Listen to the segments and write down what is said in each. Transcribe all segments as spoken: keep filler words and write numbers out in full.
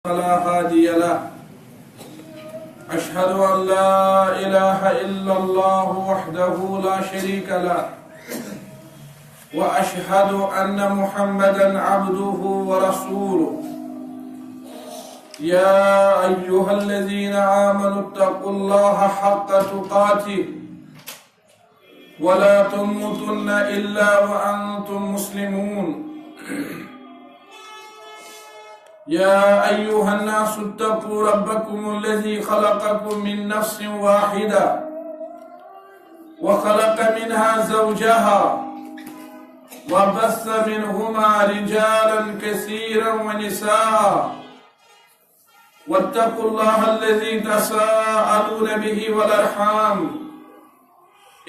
فلا هادي له. أشهد أن لا إله إلا الله وحده لا شريك له، وأشهد أن محمدا عبده ورسوله. يا أيها الذين آمنوا اتقوا الله حق تقاته ولا تموتن إلا وأنتم مسلمون. يا أيها الناس اتقوا ربكم الذي خلقكم من نفس واحدة وخلق منها زوجها وبث منهما رجالا كثيرا ونساء واتقوا الله الذي تساءلون به والأرحام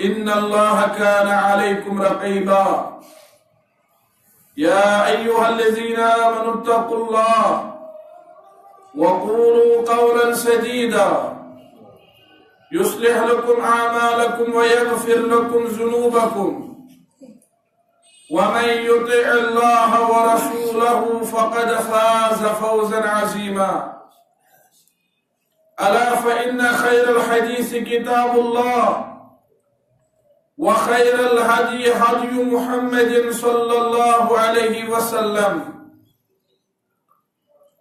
إن الله كان عليكم رقيبا. يا أيها الذين آمنوا اتقوا الله وقولوا قولا سديدا يصلح لكم أعمالكم ويغفر لكم ذنوبكم ومن يطع الله ورسوله فقد فاز فوزا عظيما. ألا فإن خير الحديث كتاب الله وخير الهدي هدي محمد صلى الله عليه وسلم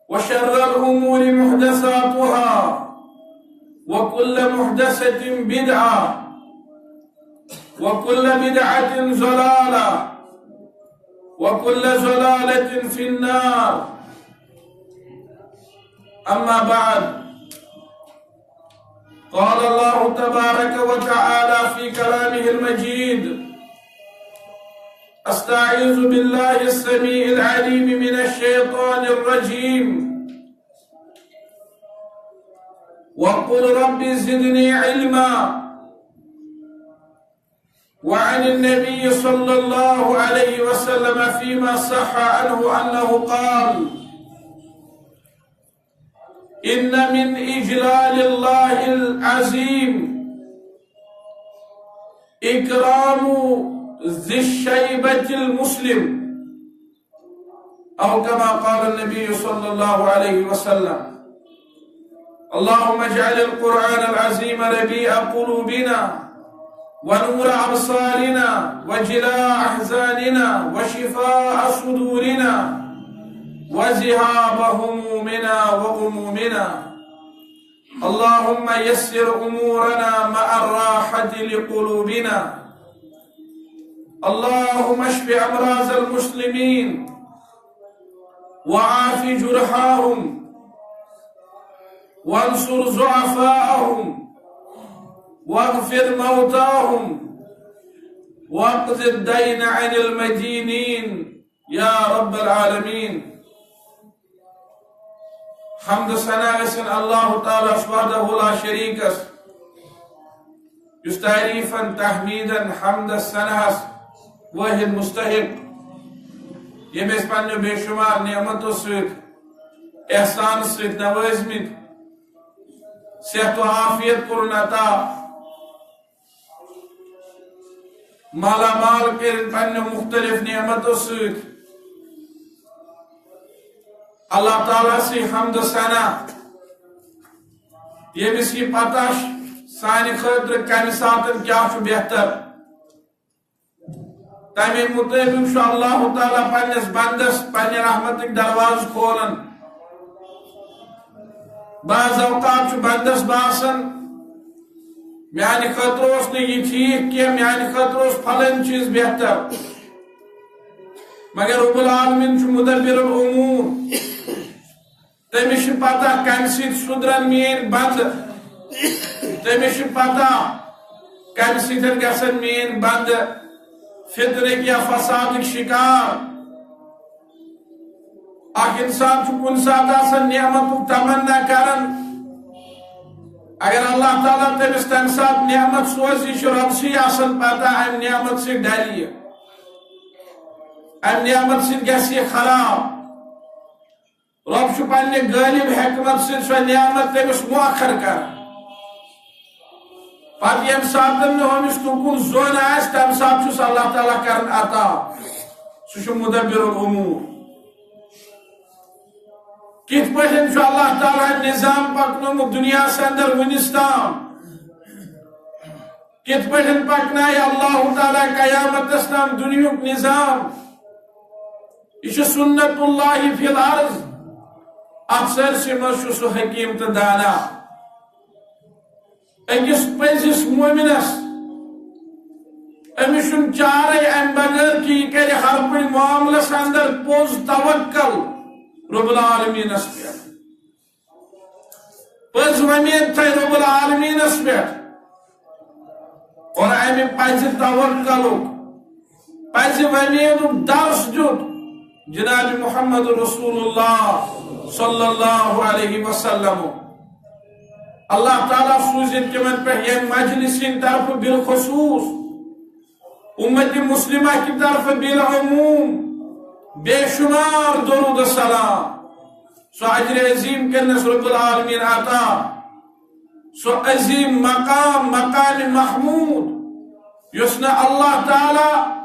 وشر الأمور محدثاتها وكل محدثة بدعة وكل بدعة ضلالة وكل ضلالة في النار. أما بعد، قال الله تبارك وتعالى في كلامه المجيد: أستعيذ بالله السميع العليم من الشيطان الرجيم. وقل رب زدني علما. وعن النبي صلى الله عليه وسلم فيما صح عنه أنه قال: إن من إجلال الله العظيم إكرام ذي الشيبة المسلم، أو كما قال النبي صلى الله عليه وسلم. اللهم اجعل القرآن العظيم ربيع قلوبنا ونور أبصارنا وجلاء أحزاننا وشفاء صدورنا وذهاب همومنا وغمومنا. اللهم يسر أمورنا مع الراحة لقلوبنا. اللهم اشف أمراض المسلمين وعاف جرحاهم وانصر ضعفاءهم واغفر موتاهم واقض الدين عن المدينين يا رب العالمين. حمد و ثنا گژھن اللہ تعالیٰ ہس وحدہ لا شریکس، یُس تعریفن، تحمیدن، حمد و ثناہس وٲحد مستحق، ییٚمۍ اسہِ پننیو بے شمار نعمتو سۭتۍ، احسان سۭتۍ نوٲزمٕتۍ، صحت و عافیت کوٚرُن عطا، مالا مال کٔرِتھ پننیو مختلف نعمتو سۭتۍ۔ اللہ تعالیٰ سٕے حمد و ثنا، ییٚمِس یہِ پتہ چھِ سانہِ خٲطرٕ کمہِ ساتہٕ کیٛاہ چھُ بہتر۔ تَمے مُطٲبِق چھُ اللہ تعالیٰ پننِس بندس پننہِ رحمتٕکۍ دروازٕ کھولان۔ بعض اوقات چھُ بندس باسان، میانہِ خٲطرٕ اوس نہٕ یہِ ٹھیٖک کینٛہہ، میانہِ خٲطرٕ اوس فلٲنۍ چیٖز بہتر۔ مگر رب العالمین چھُ مدبر الامور۔ تٔمِس چھِ پتہ کمہِ سۭتۍ سُدرن میٲنۍ بندٕ، تٔمِس چھِ پتہ کمہِ سۭتۍ گژھن میٲنۍ بندٕ فتنٕکۍ یا فسادٕکۍ شکار۔ اکھ انسان چھُ کُنہِ ساتہٕ آسان نعمتُک تمنا کران، اگر اللہ تعالیٰ تٔمِس تمہِ ساتہٕ نعمت سوزِ، یہِ چھُ رۄبسٕے آسان پتہ امہِ نعمت سۭتۍ ڈلہِ یہِ، امہِ نعمت سۭتۍ گژھِ یہِ خراب۔ رۄب چھُ پننہِ غٲلب حکمت سۭتۍ سۄ نعمت تٔمِس مؤخر کران۔ پتہٕ ییٚمہِ ساتہٕ نہٕ ہُمِس تُکُن زوٚن آسہِ، تمہِ ساتہٕ چھُس اللہ تعالیٰ کران عطا۔ سُہ چھُ مدبر الامور۔ کِتھ پٲٹھۍ چھُ اللہ تعالیٰ ہن نظام پکنومُت دُنیاہس اندر وُنِس تام؟ کِتھ پٲٹھۍ پکنایہِ اللہ تعالیٰ قیامتس تام دُنیہُک نظام؟ یہِ چھُ سُنت اللہ فی الارض۔ اتھ سٲرسٕے منٛز چھُ سُہ حکیم تہٕ دانا۔ أکِس پٔزِس مومنس، أمِس چھُنہٕ چارے امہِ بغٲر کہِ یہِ کرِ ہر کُنہِ معاملس اندر پوٚز توکل رب العالمینس پٮ۪ٹھ۔ پٔز وۄمید تھایہِ رب العالمینس پٮ۪ٹھ اور امہِ پزِ توکلُک، پزِ وۄمیدُک درس دیُت جناب محمد رسول اللہ صلی اللہ علیہ وسلم۔ اللہ تعالیٰ سوٗزِن تِمن پٮ۪ٹھ ییٚمہِ مجلس ہٕنٛدِ طرفہٕ بالخصوص، امت مسلمہ کہِ طرفہٕ بالعموم بے شمار درود و سلام۔ سُہ اجر عظیم کٔرنس رب العالمین عطا، سُہ عظیم مقام، مقام محمود، یُس نہٕ اللہ تعالیٰ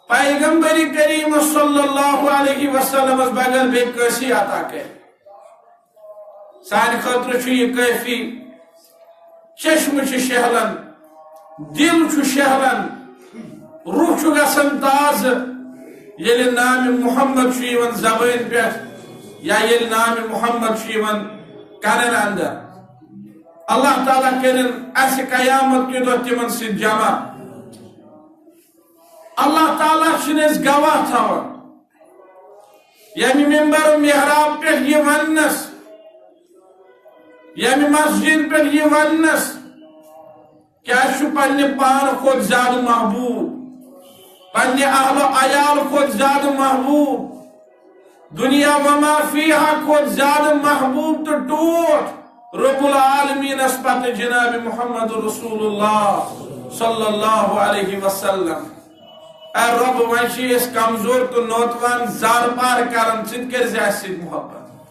پیغمبر کریم صلی اللہ علیہ وسلمس بغٲر بیٚیہِ کٲنٛسی عطا کرِ۔ سانہِ خٲطرٕ چھُ یہِ کٲفی۔ چشمہٕ چھِ شہلان، دل چھُ شہلان، روح چھُ گژھان تازٕ، ییٚلہِ نام محمد چھُ یِوان زبٲنۍ پٮ۪ٹھ یا ییٚلہِ نام محمد چھُ یِوان کنن اندر۔ اللہ تعالیٰ کٔرِن اسہِ قیامت کہِ دۄہ تِمن سۭتۍ جمع۔ اللہ تعالیٰ چھِنہٕ أسۍ گواہ تھاوان۔ ییٚمہِ ممبر و محراب پٮ۪ٹھ یہِ وننس، ییٚمہِ مسجد پٮ۪ٹھ یہِ وننس، کیٛاہ چھُ پننہِ پانہٕ کھۄتہٕ زیادٕ محبوب، پننہِ اہل و عیال کھۄتہٕ زیادٕ محبوب، دنیا وما فیہا کھۄتہٕ زیادٕ محبوب تہٕ ٹوٹھ رب العالمینس پتہٕ جناب محمد رسول اللہ صلی اللہ علیہ وسلم۔ اے رب، وۄنۍ چھِ أسۍ کمزور تہٕ نوتوان زار پار کران، ژٕ تہِ کٔرۍ زِ اَسہِ سۭتۍ محبت۔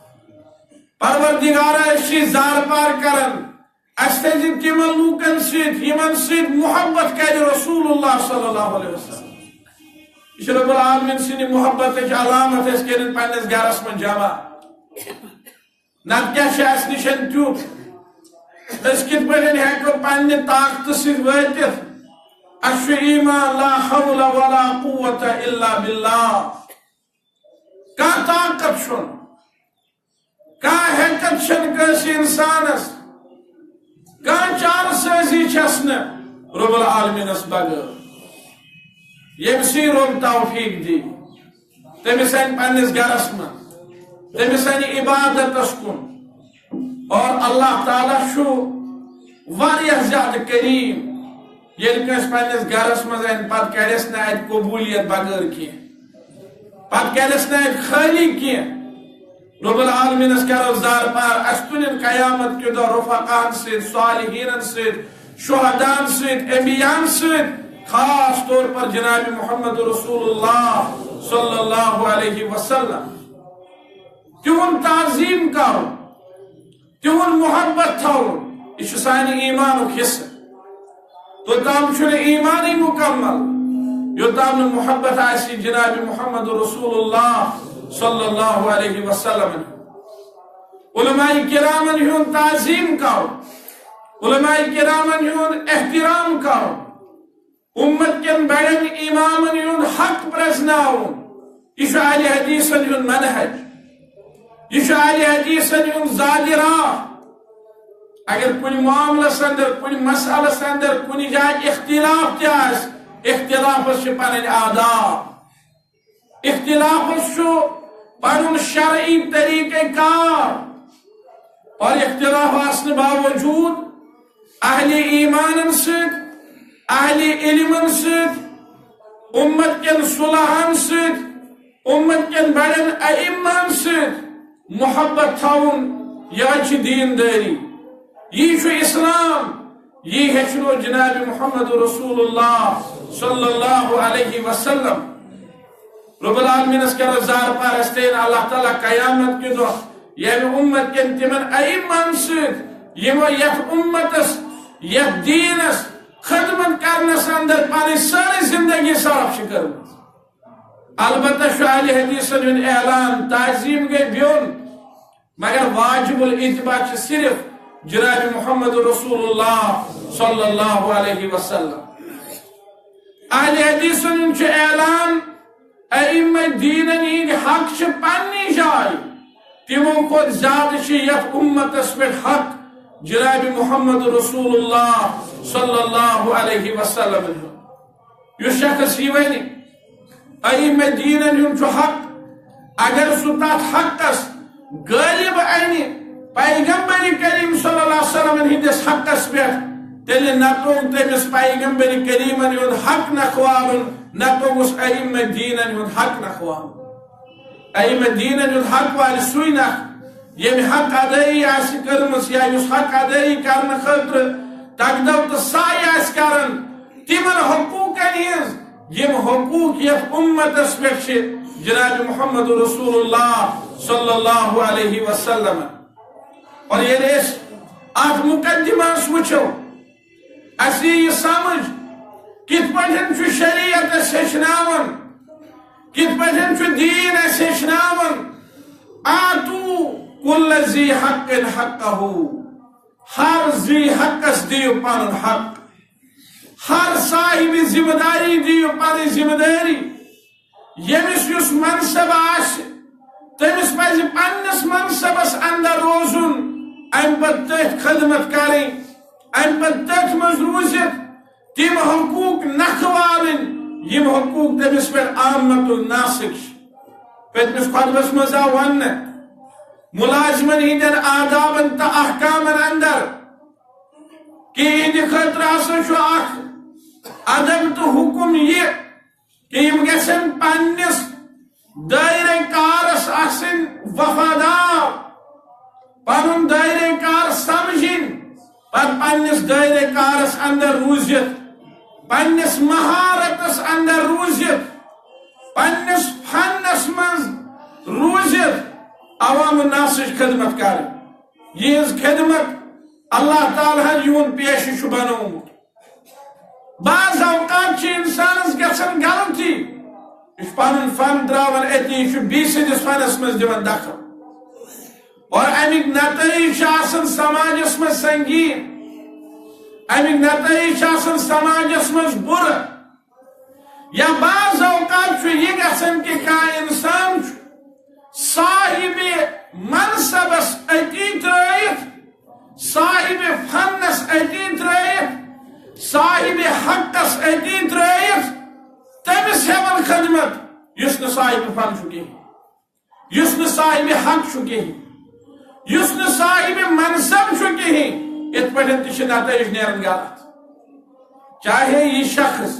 پروردگارا، أسۍ چھِ زار پار کران، اَسہِ تھٲوزِ تِمن لوٗکن سۭتۍ، یِمن سۭتۍ محبت کرِ رسول اللہ صلی اللہ علیہ وسلم۔ یہِ چھِ رب العالمین سٕنٛدِ محبتٕچ علامت، أسۍ کٔرِن پننِس گرس منٛز جمع۔ نتہٕ کیٛاہ چھُ اَسہِ نِش تیُتھ؟ أسۍ کِتھ پٲٹھۍ ہٮ۪کو پننہِ طاقتہٕ سۭتۍ وٲتِتھ؟ اَسہِ چھُ ایمان، لا حول ولا قوت الا باللہ۔ کانٛہہ طاقت چھُنہٕ، کانٛہہ ہٮ۪کتھ چھَنہٕ کٲنٛسہِ اِنسانَس، کانٛہہ چارٕ سٲزی چھَس نہٕ رب العالمینَس بغٲر۔ ییٚمہِ سٕے رب توفیٖق دی، تٔمِس اَنہِ پنٛنِس گَرَس منٛز، تٔمِس اَنہِ عبادتَس کُن۔ اور اللہ تعالیٰ چھُ واریاہ زیادٕ کریٖم۔ ییٚلہِ کٲنٛسہِ پنٛنِس گَرَس منٛز اَنہِ، پَتہٕ کَڑٮ۪س نہٕ اَتہِ قبوٗلیت بغٲر کینٛہہ، پَتہٕ کَڑٮ۪س نہٕ اَتہِ خٲلی کینٛہہ۔ رب العالمینس کرو زار پار، اسہِ تُلِن قیامت کہِ دۄہ رفقاہن سۭتۍ، صالحینن سۭتۍ، شہداہن سۭتۍ، انبیاہن سۭتۍ، خاص طور پر جناب محمد رسول اللہ صلی اللہ علیہ وسلم۔ تِہُنٛد تعظیم کرُن، تِہُنٛد محبت تھاوُن، یہِ چھُ سانہِ ایمانُک حصہٕ۔ توٚتام چھُنہٕ ایمانٕے مُکمل، یوٚتام نہٕ محبت آسہِ جناب محمد رسول اللہ صلی اللہ علیہ وسلم۔ علماء کرامن ہُنٛد تعظیم کرُن، علماء کرامن ہُنٛد احترام کرُن، اُمت کٮ۪ن بڑٮ۪ن امامن ہُنٛد حق پرزناوُن، یہِ چھُ اہلِ حدیثن ہُنٛد منہج، یہِ چھُ اہلِ حدیثن ہُنٛد زادِ راہ۔ اگر کُنہِ معاملس اندر، کُنہِ مسئلس اندر، کُنہِ جایہِ اختلاف تہِ آسہِ، اختلافس چھِ پنٕنۍ آداب، اختلافس چھُ پنُن شرعی طریقہ کار، اور اختلاف آسنہٕ باوجود اہلِ ایمانن سۭتۍ، اہلِ علمن سۭتۍ، اُمت کٮ۪ن صلحاہن سۭتۍ، اُمت کٮ۪ن بڑٮ۪ن ائمہن سۭتۍ محبت تھاوُن، یہِ چھِ دیندٲری، یہِ چھُ اسلام، یہِ ہیٚچھنو جناب محمد رسول اللہ صلی اللہ علیہ وسلم۔ رب العالمینس کرو زار پار، اسہِ تھٲیِن اللہ تعالیٰ قیامت کہِ دۄہ ییٚمہِ اُمت کٮ۪ن تِمن ائمہن سۭتۍ، یِمو یتھ اُمتس، یتھ دیٖنس خدمت کرنس اندر پنٕنۍ سٲرٕے زندگی صرف چھِ کٔرمٕژ۔ البتہ چھُ اہلِ حدیثن ہُنٛد اعلان، تعظیم گٔے بیوٚن، مگر واجب الاتباع چھِ صرف جناب محمد رسول اللہ صلی اللہ علیہ وسلم۔ اہل حدیثن ہُنٛد چھُ اعلان، ائمہ دینن ہٕنٛدۍ حق چھِ پننہِ جایہِ، تِمو کھۄتہٕ زیادٕ چھِ یتھ امتس پٮ۪ٹھ حق جناب محمد رسول اللہ صلی اللہ علیہ وسلم ہُنٛد۔ یُس شخص یہِ ونہِ، ائمہ دینن ہُنٛد چھُ حق، اگر سُہ تتھ حقس غٲلب انہِ پیغمبر کریم صلی اللہ علیہ وسلم ہٕنٛدِس حقس پٮ۪ٹھ، تیٚلہِ نہ توٚگ تٔمِس پیغمبر کریمن ہُنٛد حق نکھوالُن، نہ توٚگُس ائمہ دینن ہُنٛد حق نکھوالُن۔ ائمہ دینن ہُنٛد حق والہِ سُے نکھ، ییٚمہِ حق ادٲیی آسہِ کٔرمٕژ یا یُس حق ادٲیی کرنہٕ خٲطرٕ تگدو تہٕ سعی آسہِ کران، تِمن حقوقن ہٕنٛز، یِم حقوق یتھ امتس پٮ۪ٹھ چھِ جناب محمد رسول اللہ صلی اللہ علیہ وسلم۔ اور ییٚلہِ أسۍ اتھ مقدمس وٕچھو، اسہِ یی یہِ سمجھ، کِتھ پٲٹھۍ چھُ شریعت اسہِ ہیٚچھناوان، کِتھ پٲٹھۍ چھُ دیٖن اسہِ ہیٚچھناوان، آتو کل ذی حق حقہ، ہر ذی حقس دِیِو پنُن حق، ہر صاحب ذمہ داری دِیِو پنٕنۍ ذمہ دٲری۔ ییٚمِس یُس منصب آسہِ، تٔمِس پزِ پننِس منصبس اندر روزُن، امہِ پتہٕ تٔتھۍ خدمت کرٕنۍ، امہِ پتہٕ تٔتھۍ منٛز روٗزِتھ تِم حقوق نکھٕ والٕنۍ، یِم حقوق تٔمِس پٮ۪ٹھ عامت الناسٕکۍ چھِ۔ پٔتمِس خطبس منٛز آو وننہٕ ملازمن ہٕنٛدٮ۪ن آدابن تہٕ احکامن اندر کہِ یِہنٛدِ خٲطرٕ ہسا چھُ اکھ ادب تہٕ حکم یہِ کہِ یِم گژھن پننِس دٲیرٕ کارس آسٕنۍ وفادار، پنُن دٲیرٕ کار سمجھِنۍ، پتہٕ پننِس دٲیرٕ کارس اندر روٗزِتھ، پننِس مہارتس اندر روٗزِتھ، پننِس فنس منٛز روٗزِتھ عوام الناسٕچ خدمت کرٕنۍ۔ یِہنٛز خدمت اللہ تعالیٰ ہن یِہُنٛد پیشہٕ چھُ بنوومُت۔ بعض اوقات چھِ انسانس گژھان غلطی، یہِ چھُ پنُن فن تراوان أتی، یہِ چھُ بیٚیہِ سٕنٛدِس فنس منٛز دِوان دخل۔ اور امیِکۍ نتائج چھِ آسان سماجس منٛز سنگین، امیِکۍ نتائج چھِ آسان سماجس منٛز بُرٕ۔ یا بعض اوقات چھُ یہِ گژھان کہِ کانٛہہ انسان چھُ صاحب منصبس أتی ترٲیِتھ، صاحب فنس أتی ترٲیِتھ، صاحب حقس أتی ترٲیِتھ، تٔمِس ہٮ۪وان خدمت یُس نہٕ صاحب فن چھُ کِہیٖنۍ، یُس نہٕ صاحب حق چھُ کِہیٖنۍ، یُس نہٕ صاحب منصب چھُ کِہیٖنۍ۔ یِتھ پٲٹھۍ تہِ چھِ نتائج نیران غلط۔ چاہے یہِ شخص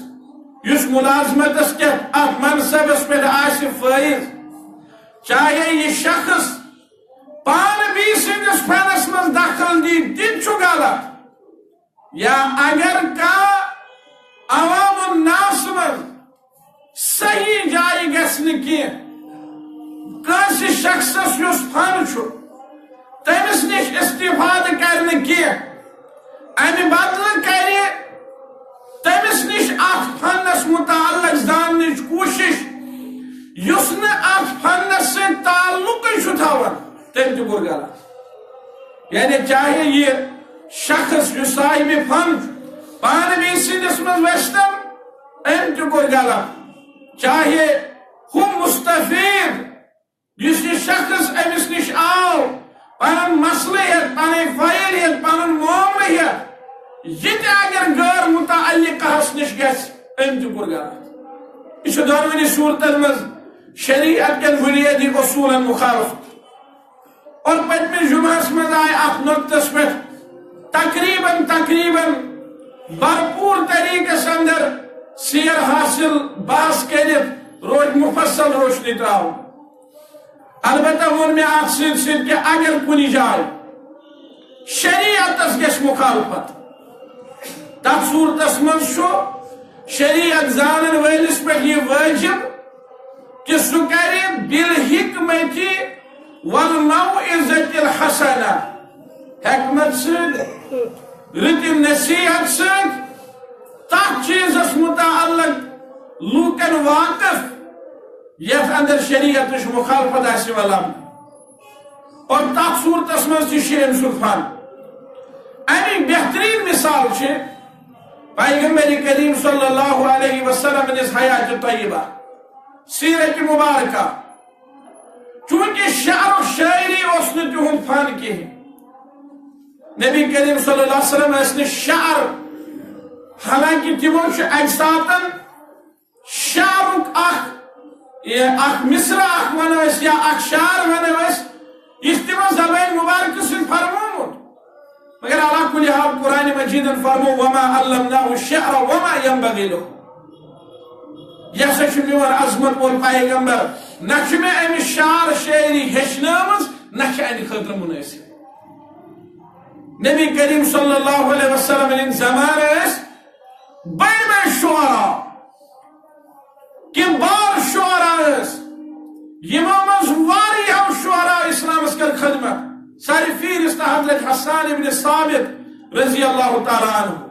یُس ملازمتس کٮ۪تھ اتھ منصبس پٮ۪ٹھ آسہِ فٲیض، چاہے یہِ شخص پانہٕ بیٚیہِ سٕنٛدِس فنس منٛز دخل دی، تہِ تہِ چھُ غلط۔ یا اگر کانٛہہ عوام الناس منٛز صحیح جایہِ گژھِ نہٕ کینٛہہ، کٲنٛسہِ شخصس یُس فن چھُ، تٔمِس نِش استفادٕ کرِ نہٕ کینٛہہ، امہِ بدلہٕ کرِ تٔمِس نِش اتھ فنس متعلق زاننٕچ کوٗشش، یُس نہٕ اتھ فنس سۭتۍ تعلقٕے چھُ تھاوان، تٔمۍ تہِ کوٚر غلط۔ یعنی چاہے یہِ شخص یُس صاحب فن چھُ، پانہٕ بیٚیہِ سٕنٛدِس منٛز ویٚژھِ تن، أمۍ تہِ کوٚر غلط۔ چاہے ہُہ مستفید یُس یہِ شخص أمِس نِش آو، پنُن مسلہٕ ہیٚتھ، پنٕنۍ فایل ہیٚتھ، پنُن معاملہٕ ہیٚتھ، یہِ تہِ اگر غٲر متعلقہس نِش گژھِ، أمۍ تہِ کوٚر غلط۔ یہِ چھُ دۄنوٕنی صورتن منٛز شریعت کٮ۪ن بنیٲدی اصوٗلن مخالفت۔ اور پٔتمِس جمعس منٛز آیہِ اتھ نۄقطس پٮ۪ٹھ تقریباً، تقریباً بھرپور طریقس اندر سیر حاصل، بحث کٔرِتھ روز مفصل روشنی تراوُن۔ البتہ ووٚن مےٚ اتھ سۭتۍ سۭتۍ کہِ اگر کُنہِ جایہِ شریعتس گژھِ مخالفت، تتھ صورتس منٛز چھُ شریعت زانن وٲلِس پٮ۪ٹھ یہِ وٲجب کہِ سُہ کرِ بالحکمت والموعظۃ الحسنہ، حکمت سۭتۍ، رٕتہِ نصیحت سۭتۍ، تتھ چیزس متعلق لوٗکن واقف، یتھ اندر شریعتٕچ مخالفت آسہِ یِوان لبنہٕ۔ اور تتھ صورتس منٛز تہِ چھُ أمۍ سُنٛد فن۔ اَمِچ بہتریٖن مثال چھِ پیغمبر کریم صلی اللہ علیہ وسلم نِس حیات طیبہ، سیرت مبارکہ۔ چونکہ شعر و شاعری اوس نہٕ تِہُنٛد فن کِہیٖنۍ۔ نبی کریم صلی اللہ علیہ وسلم ٲسۍ نہٕ شعر، حالانکہ تِمو چھُ اکہِ ساتن شعرُک اکھ، یہِ اکھ مصرع اکھ ونو أسۍ یا اکھ شعر ونو أسۍ، یہِ چھُ تِمن زبانہِ مبارکہٕ سۭتۍ فرمومُت۔ مگر علی کل حال قرآن مجیدن فرمو، "وما علمناه الشعر وما ينبغي له۔" یہِ ہسا چھُ میون عظمت وول پیغمبر، نہ چھُ مےٚ أمِس شعر شٲعری ہیٚچھنٲومٕژ، نہ چھِ اَمہِ خٲطرٕ مُنٲسِب۔ نبی کریم صلی اللہ علیہ وسلم ہٕنٛدۍ زمانہٕ ٲسۍ بٔڑۍ بٔڑۍ شعرا، کبار شعرا ٲسۍ، یِمو منٛز واریاہو شعرا اسلامس کٔر خدمت۔ سارِ فہرست حضرت حسان ابن ثابت رضی اللہ تعالیٰ عنہ۔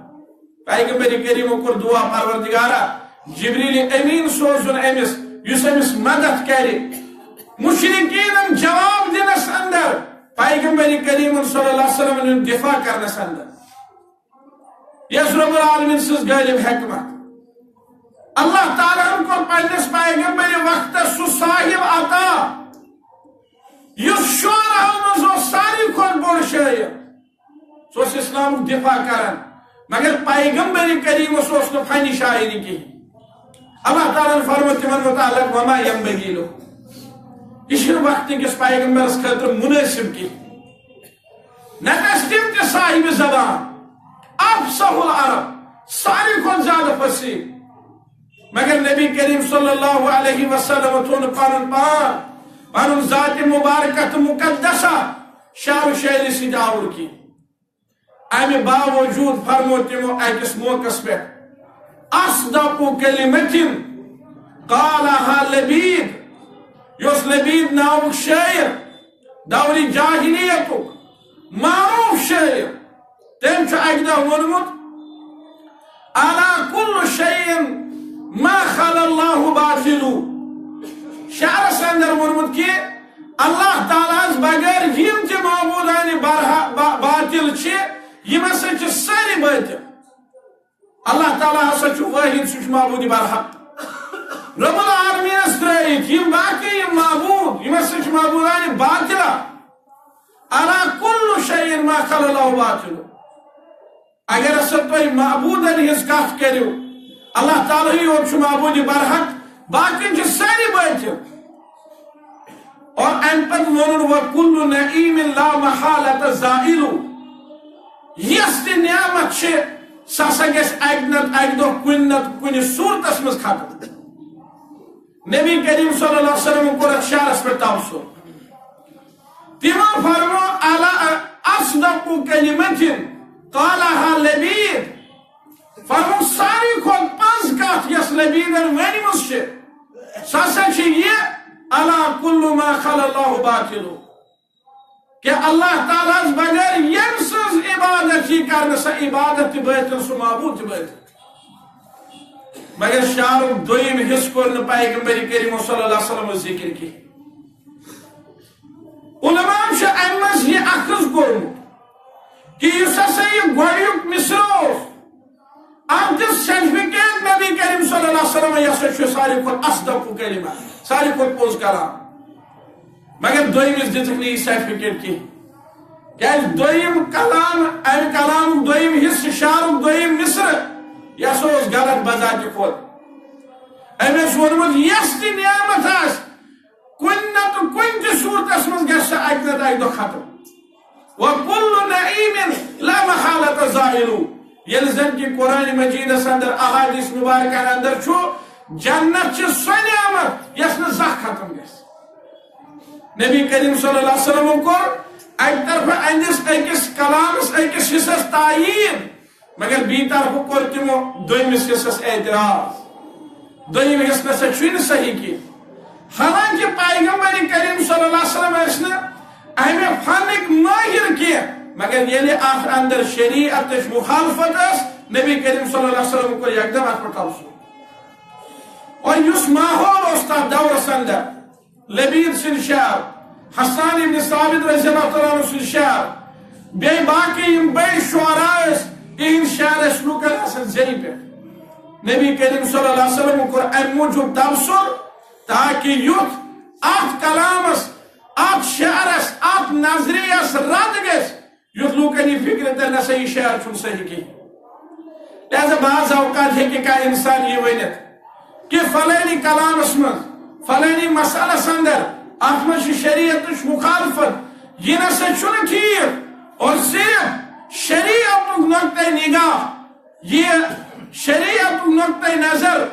پیغمبر کریمو کوٚر دعا، پروردگارا، جبریل امین سوزُن أمِس، یُس أمِس مدد کرِ مشرکینن جواب دِنس اندر، پیغمبر کریم صلی اللہ علیہ وسلم ہُنٛد دفاع کرنس اندر۔ یۄس رب العالمین سٕنٛز غٲلب حکمت۔ اللہ تعالیٰ ہن کوٚر پننِس پیغمبر وقتس سُہ صاحب عطا، یُس شعراہو منٛز اوس ساروی کھۄتہٕ بوٚڑ شٲعر۔ سُہ اوس اسلامُک دفاع کران، مگر پیغمبر کریمس اوس نہٕ فن شاعری کِہیٖنۍ۔ اللہ تعالیٰ ہن فرموو تِمن متعلق، "وما ينبغي له۔" یہِ چھُنہٕ وقتہٕ کِس پیغمبرس خٲطرٕ مُنٲسِب کِہیٖنۍ۔ نتہٕ ٲسۍ تِم تہِ صاحب زبان، افصح العرب، ساروی کھۄتہٕ زیادٕ فصیح۔ مگر نبی کریم صلی اللہ علیہ وسلم تھوٚو نہٕ پنُن پان، پنُن ذات مبارکہ تہٕ مقدسہ شعر و شاعری سۭتۍ آوُر کینٛہہ۔ امہِ باوجود فرموو تِمو أکِس موقعس پٮ۪ٹھ، "اصدق کلمة قالها لبید"، یہِ اوس لبید ناوُک شٲعر، دورِ جاہلیتُک معروف شٲعر۔ تٔمۍ چھُ اکہِ دۄہ ووٚنمُت، "الا کل شیء ما خلا اللہ باطل"۔ شعرس اندر ووٚنمُت کہِ اللہ تعالیٰ ہس بغٲر یِم تہِ معبوٗدانِ برحق، با-، باطل چھِ، یِم ہسا چھِ سٲری باطل۔ اللہ تعالیٰ ہسا چھُ وٲحد، سُہ چھُ معبوٗدِ برحق۔ رب العالمینس ترٲوِتھ یِم باقی یِم معبوٗد، یِم ہسا چھِ معبوٗدانِ باطلہ۔ الا کل شیء ما خلا اللہ باطل۔ اگر ہسا تُہۍ معبوٗدن ہٕنٛز کتھ کٔرِو، اللہ تعالیٰ ہٕے یوت چھُ معبوٗدِ برحق، باقین چھِ سٲری باطل۔ اور امہِ پتہٕ ووٚنُن، "وکل نعیم لا محالة زائل"، یۄس تہِ نعمت چھِ، سۄ ہسا گژھِ اکہِ نتہٕ اکہِ دۄہ کُنہِ نتہٕ کُنہِ صورتس منٛز ختم۔ نبی کریم صلی اللہ علیہ وسلم کوٚر اتھ شعرس پٮ۪ٹھ تبصرٕ۔ تِمو فرمو، "الا اصدق کلمة قالها لبید"۔ فرمو، ساروی کھۄتہٕ پٔز کتھ یۄس لبیدن ؤنمٕژ چھِ، سۄ ہسا چھِ یہِ، "الا کل ما خلا اللہ باطل"۔ کہ اللہ تعالیٰ ہس بغٲر ییٚمہِ سٕنٛز عبادت یی کرنہٕ، سۄ عبادت تہِ باطل، سُہ معبوٗد تہِ باطل۔ مگر شعرُک دوٚیِم حصہٕ کوٚر نہٕ پیغمبر کریم صلی اللہ علیہ وسلم ذکر کینٛہہ۔ علماء چھِ اَمہِ منٛز یہِ اخذ کوٚرمُت کہ یُس ہسا یہِ گۄڈٕنیُک مصرع اوس، اَتھ دِژ certificate نبی کریم صلی اللہ علیہ وسلم، یہِ ہسا چھُ ساروی کھۄتہٕ اصدق کلمہ، ساروی کھۄتہٕ پوٚز کلام۔ مگر دوٚیمِس دِژٕکھ نہٕ یہِ certificate کینٛہہ۔ کیازِ دوٚیِم کلام، اَمہِ کلامُک دوٚیِم حصہٕ، شعرُک دوٚیِم مصرع، یہِ ہسا اوس غلط بذاتِ خود۔ أمۍ اوس ووٚنمُت، یۄس تہِ نعمت آسہِ، کُنہِ نتہٕ کُنہِ تہِ صورتس منٛز گژھِ سۄ اکہِ نتہٕ اکہِ دۄہ ختم۔ وکل نعیم لا محالة زائل۔ ییٚلہِ زن کہِ قرآن مجیدس اندر، احادیث مبارکہ اندر چھُ، جنت چھِ سۄ نعمت یۄس نہٕ زانٛہہ ختم گژھِ۔ نبی کریم صلی اللہ علیہ وسلم کوٚر اکہِ طرفہٕ أہنٛدِس أکِس کلامس، أکِس حصس تایید، مگر بیٚیہِ طرفہٕ کوٚر تِمو دوٚیمِس حصس اعتراض۔ دوٚیِم حصہٕ نسا چھُے نہٕ صحیح کینٛہہ۔ حالانکہ پیغمبر کریم صلی اللہ علیہ وسلم ٲسۍ نہٕ امہِ فنٕکۍ مٲہِر کینٛہہ، مگر ییٚلہِ اتھ اندر شریعتٕچ مخالفت ٲس، نبی کریم صلی اللہ علیہ وسلم کوٚر یکدم اتھ پٮ۪ٹھ تبصرٕ۔ اور یُس ماحول اوس تتھ دورس اندر، لبید سٕنٛدۍ شعر، حسان ابن ثابت رضی اللہ تعالیٰ عنہ سُنٛد شعر، بیٚیہِ باقٕے یِم بٔڑۍ شعرا ٲسۍ، تِہِنٛدۍ شعر ٲسۍ لوٗکن آسان زیٚیہِ پٮ۪ٹھ۔ نبی کریم صلی اللہ علیہ وسلم کوٚر اَمہِ موٗجوٗب تبصُر، تاکہِ یُتھ اَتھ کلامس، اَتھ شعرس، اَتھ نظریس رد گژھِ، یُتھ لوٗکن یہِ فِکرِ ترِ، نسا یہِ شعر چھُنہٕ صحیح کِہیٖنۍ۔ لہذا بعض اوقات ہیٚکہِ کانٛہہ اِنسان یہِ ؤنِتھ کہِ فلٲنی کلامس منٛز، فلٲنی مسئلس اندر، اتھ منٛز چھُ شریعتٕچ مخالفت، یہِ نسا چھُنہٕ ٹھیٖک، اور صرف شریعتُک نقطہ نگاہ، یہِ شریعتُک نقطہ نظر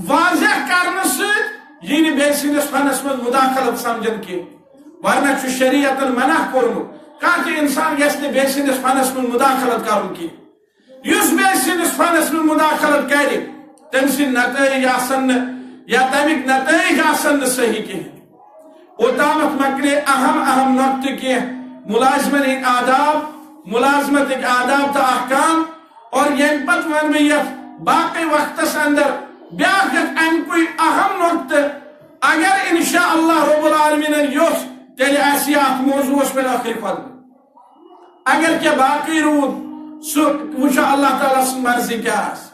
واضح کرنہٕ سۭتۍ یی نہٕ بیٚیہِ سٕنٛدِس فنس منٛز مداخلت سمجھنہٕ کینٛہہ، ورنہ چھُ شریعتن منع کوٚرمُت، کانٛہہ تہِ انسان گژھِ نہٕ بیٚیہِ سٕنٛدِس فنس منٛز مداخلت کرُن کینٛہہ۔ یُس بیٚیہِ سٕنٛدِس فنس منٛز مداخلت کرِ، تٔمۍ سٕنٛدۍ نتائج آسن نہٕ، یا تَمِکۍ نتائج آسن نہٕ صحیح کِہیٖنۍ۔ اوٚتامَتھ مۄکلے اہم اہم نۄقطہٕ کینٛہہ، ملازمن ہٕنٛدۍ آداب، ملازمتٕکۍ آداب تہٕ احکام، اور ییٚمہِ پتہٕ وَنہٕ بہٕ یَتھ باقٕے وقتس اندر بیٛاکھ اکھ اَمہِ کُے اہم نۄقطہٕ۔ اگر انشاء اللہ رب العالمینن یوٚژھ، تیٚلہِ آسہِ یہِ اَتھ موضوعس پٮ۪ٹھ ٲخری خطبہٕ۔ اگر کینٛہہ باقٕے روٗد، سُہ وٕچھو اللہ تعالیٰ سٕنٛز مرضی کیٛاہ آسہِ۔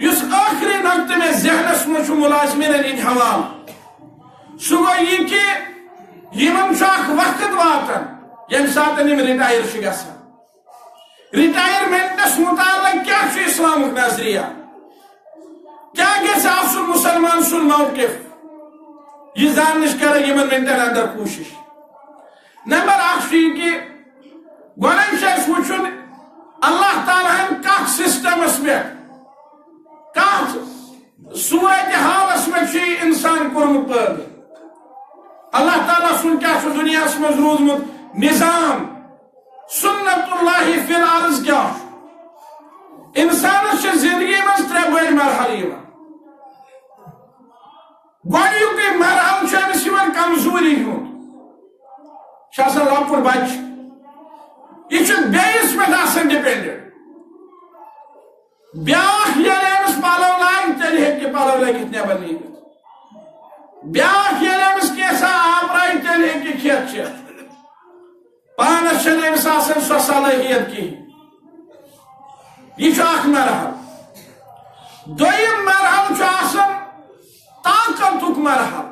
یُس ٲخری نۄقطہٕ مےٚ ذہنس منٛز چھُ ملازمینن ہٕنٛدۍ حوالہٕ، سُہ گوٚو یہِ کہِ یِمن چھُ اکھ وقت واتان، ییٚمہِ ساتہٕ یِم ریٹائر چھِ گژھان۔ ریٹائرمنٹس متعلق کیٛاہ چھُ اسلامُک نظریہ؟ کیٛاہ گژھِ آسُن مسلمان سُنٛد موقف؟ یہِ زاننٕچ کرو یِمن منٹن اندر کوٗشش۔ نمبر اکھ چھُ یہِ کہِ گۄڈے چھُ اَسہِ وٕچھُن اللہ تعالیٰ ہن کتھ سسٹمس پٮ۪ٹھ، کتھ صورت حالس منٛز چھُ یہِ انسان کوٚرمُت پٲدٕ۔ اللہ تعالیٰ سُنٛد کیٛاہ چھُ دُنیاہس منٛز روٗدمُت نظام؟ سنت اللہ فی الارض کیٛاہ چھُ؟ انسانس چھِ زندگی منٛز ترٛےٚ بٔڑۍ مرحلہٕ یِوان۔ گۄڈٕنیُکُے مرحلہٕ چھُ أمِس یِوان کمزوری ہُنٛد۔ چھُ آسان لۄکُٹ بچہٕ، یہِ چھُ بیٚیِس پٮ۪ٹھ آسان ڈِپینڈنٹ۔ بیٛاکھ ییٚلہِ أمِس پلو لاگہِ، تیٚلہِ ہیٚکہِ پلو لٲگِتھ نٮ۪بر نیٖرِتھ۔ بیٛاکھ ییٚلہِ أمِس کینٛژھا آب راوِ، تیٚلہِ ہیٚکہِ کھٮ۪تھ چٮ۪تھ۔ پانس چھنہٕ أمِس آسان سۄ صلٲحیت کِہیٖنۍ۔ یہِ چھُ اکھ مرحلہٕ۔ دوٚیِم مرحلہٕ چھُ آسان طاقتُک مرحلہٕ۔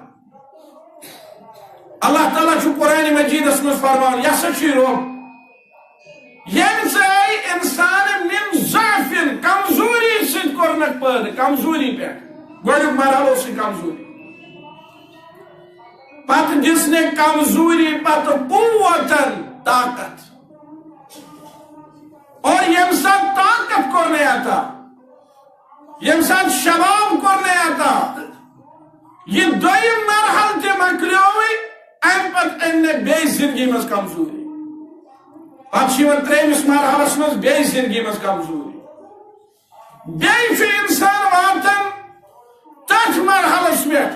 اللہ تعالیٰ چھُ قرآن مجیدس منٛز فرماوان، یہِ ہسا چھُ رۄب، ییٚمۍ ژےٚ انسان من ضعف، کمزوری سۭتۍ کوٚرنکھ پٲدٕ، کمزوری پٮ۪ٹھ۔ گۄڈٕنیُک مرحلہٕ اوس یہِ کمزوری۔ پتہٕ دِژ نے کمزوری پتہٕ قوتن طاقت۔ اور ییٚمہِ ساتہٕ طاقت کوٚر نے عطا، ییٚمہِ ساتہٕ شباب کوٚر نے عطا، یہِ دوٚیِم مرحلہٕ تہِ مۄکلیووٕے، اَمہِ پتہٕ أنۍ نے بیٚیہِ زندگی منٛز کمزوری۔ پتہٕ چھِ یِوان ترٛیٚیمِس مرحلس منٛز بیٚیہِ زندگی منٛز کمزوری۔ بیٚیہِ چھُ انسان واتان تتھ مرحلس پٮ۪ٹھ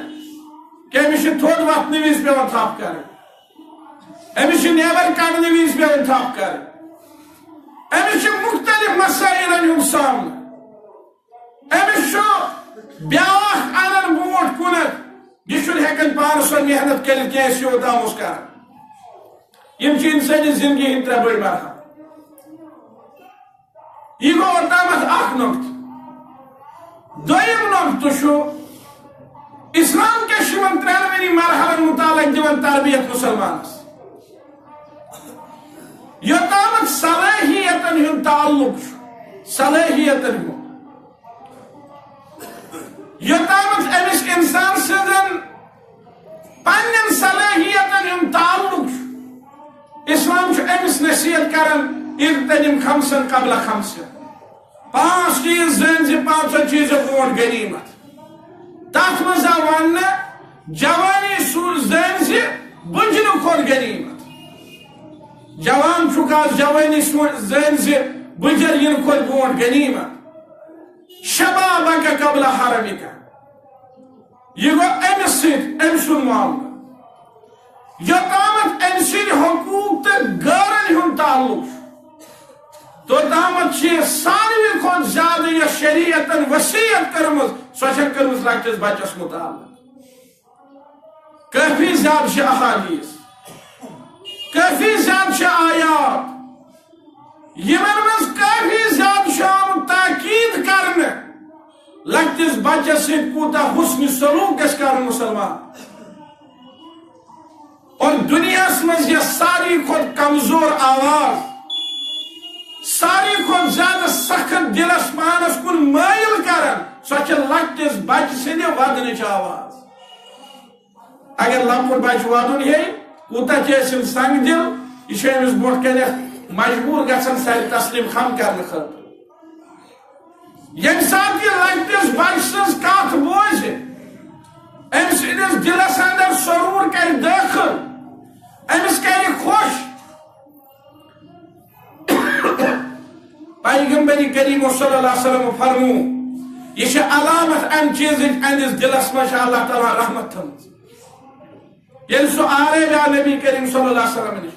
کہِ أمِس چھِ تھوٚد وۄتھنہٕ وِزِ پٮ۪وان تھپھ کرٕنۍ، أمِس چھِ نٮ۪بر کڑنہٕ وِزِ پٮ۪وان تھپھ کرٕنۍ، أمِس چھِ مختلف مسائلن ہُنٛد سامنہٕ، أمِس چھُ بیٛاکھ انان برونٛٹھ کُنتھ، یہِ چھُنہٕ ہٮ۪کان پانہٕ سۄ محنت کٔرِتھ کینٛہہ، یۄس یہِ اوٚتام اوس کران۔ یِم چھِ انسٲنی زندگی ہٕنٛدۍ ترٛےٚ بٔڑۍ مرحلہٕ۔ یہِ گوٚو اوٚتامَتھ اکھ نۄقطہٕ۔ دوٚیِم نۄقطہٕ چھُ، اسلام کیٛاہ چھُ یِمن ترٛٮ۪نوٕنی مرحلن متعلق دِوان تربیت مسلمانس؟ یوٚتامَتھ صلٲحیتن ہُنٛد تعلق چھُ، صلٲحیتن ہُنٛد، یوٚتامَتھ أمِس انسان سٕنٛدٮ۪ن پننٮ۪ن صلٲحیتن ہُنٛد تعلق چھُ، اسلام چھُ أمِس نصیحت کران، اغتنم خمسن قبل خمسن۔ پانٛژھ چیٖز زٲنۍ زِ پانٛژو چیٖزو برونٛٹھ غنیمت۔ تتھ منٛز آو وننہٕ، جوانی سُہ زٲنۍ زِ بُجرٕ کھۄتہٕ غنیمت۔ جوان چھُکھ آز، جوانی سُہ زٲنۍ زِ بُجر یِنہٕ کھۄتہٕ برونٛٹھ غنیمت۔ شبابک قبل حرمک۔ یہِ گوٚو أمِس سۭتۍ، أمۍ سُنٛد معاملہٕ۔ یوٚتامَتھ أمۍ سٕنٛدۍ حقوٗق تہٕ غٲرن ہُنٛد تعلق چھُ، توٚتامَتھ چھِ ساروی کھۄتہٕ زیادٕ یۄس شریعتن وصیت کٔرمٕژ، سۄ چھےٚ کٔرمٕژ لۄکٹِس بچس متعلق۔ کٲفی زیادٕ چھِ احادیث۔ کافی زیادٕ چھِ آیات، یِمن منٛز کافی زیادٕ چھُ آمُت تاکید کرنہٕ، لۄکٹِس بچس سۭتۍ کوٗتاہ حسن سلوک گژھِ کرُن مُسلمان۔ اور دُنیاہس منٛز یۄس ساروی کھۄتہٕ کمزور آواز، ساروی کھۄتہٕ زیادٕ سخت دِلس پانس کُن مٲیِل کران، سۄ چھِ لۄکٹِس بچہٕ سٕنٛدِ ودنٕچ آواز۔ اگر لۄکُٹ بچہٕ ودُن ہیٚیہِ، کوٗتاہ تہِ ٲسِن سنگ دِل، یہِ چھُ أمِس برونٛٹھ کنٮ۪تھ مجبوٗر گژھان سارِ تسلیم خم کرنہٕ خٲطرٕ۔ ییٚمہِ ساتہٕ یہِ لۄکٹِس بچہٕ سٕنٛز کتھ بوزِ، أمۍ سٕنٛدِس دِلس اندر سرور کرِ دٲخل، أمِس کرِ خۄش۔ پیغمبر کریم صلی اللہ علیہ وسلم فرمو، یہِ چھِ علامت امہِ چیٖزٕچ، أہنٛدِس دِلس منٛز چھِ اللہ تعالیٰ رحمت تھٲومٕژ۔ ییٚلہِ سُہ آرے آو نبی کریم صلی اللہ علیہ وسلم نِش،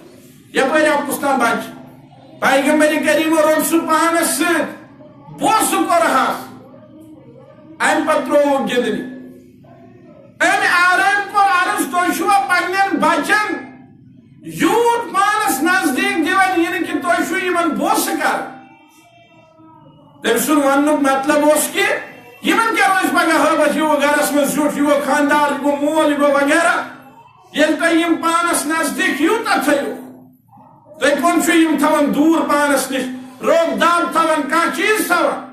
یپٲرۍ آو کُستام بچہٕ، پیغمبر کریم روٚٹ سُہ پانس سۭتۍ، بوسہٕ کوٚرہس، امہِ پتہٕ ترٛووُکھ گِنٛدنہِ۔ أمۍ آرٲمۍ کوٚر عرض، تُہۍ چھِوا پننٮ۪ن بچن یوٗت پانس نزدیٖک دِوان، یہِ نہٕ کہِ تُہۍ چھِو یِمن بوسہٕ کران؟ تٔمۍ سُنٛد وننُک مطلب اوس کہِ یِمن کیٛاہ روزِ پگاہ ہٲبتھ، یہِ گوٚو گرس منٛز زیُٹھ، یہِ گوٚو خانٛدار، یہِ گوٚو مول، یہِ گوٚو وغیرہ۔ ییٚلہِ تُہۍ یِم پانس نزدیٖک یوٗتاہ تھٲیِو، تُہۍ کٕم چھِو یِم تھاوان دوٗر پانس نِش، روب داب تھاوان، کانٛہہ چیٖز تھاوان؟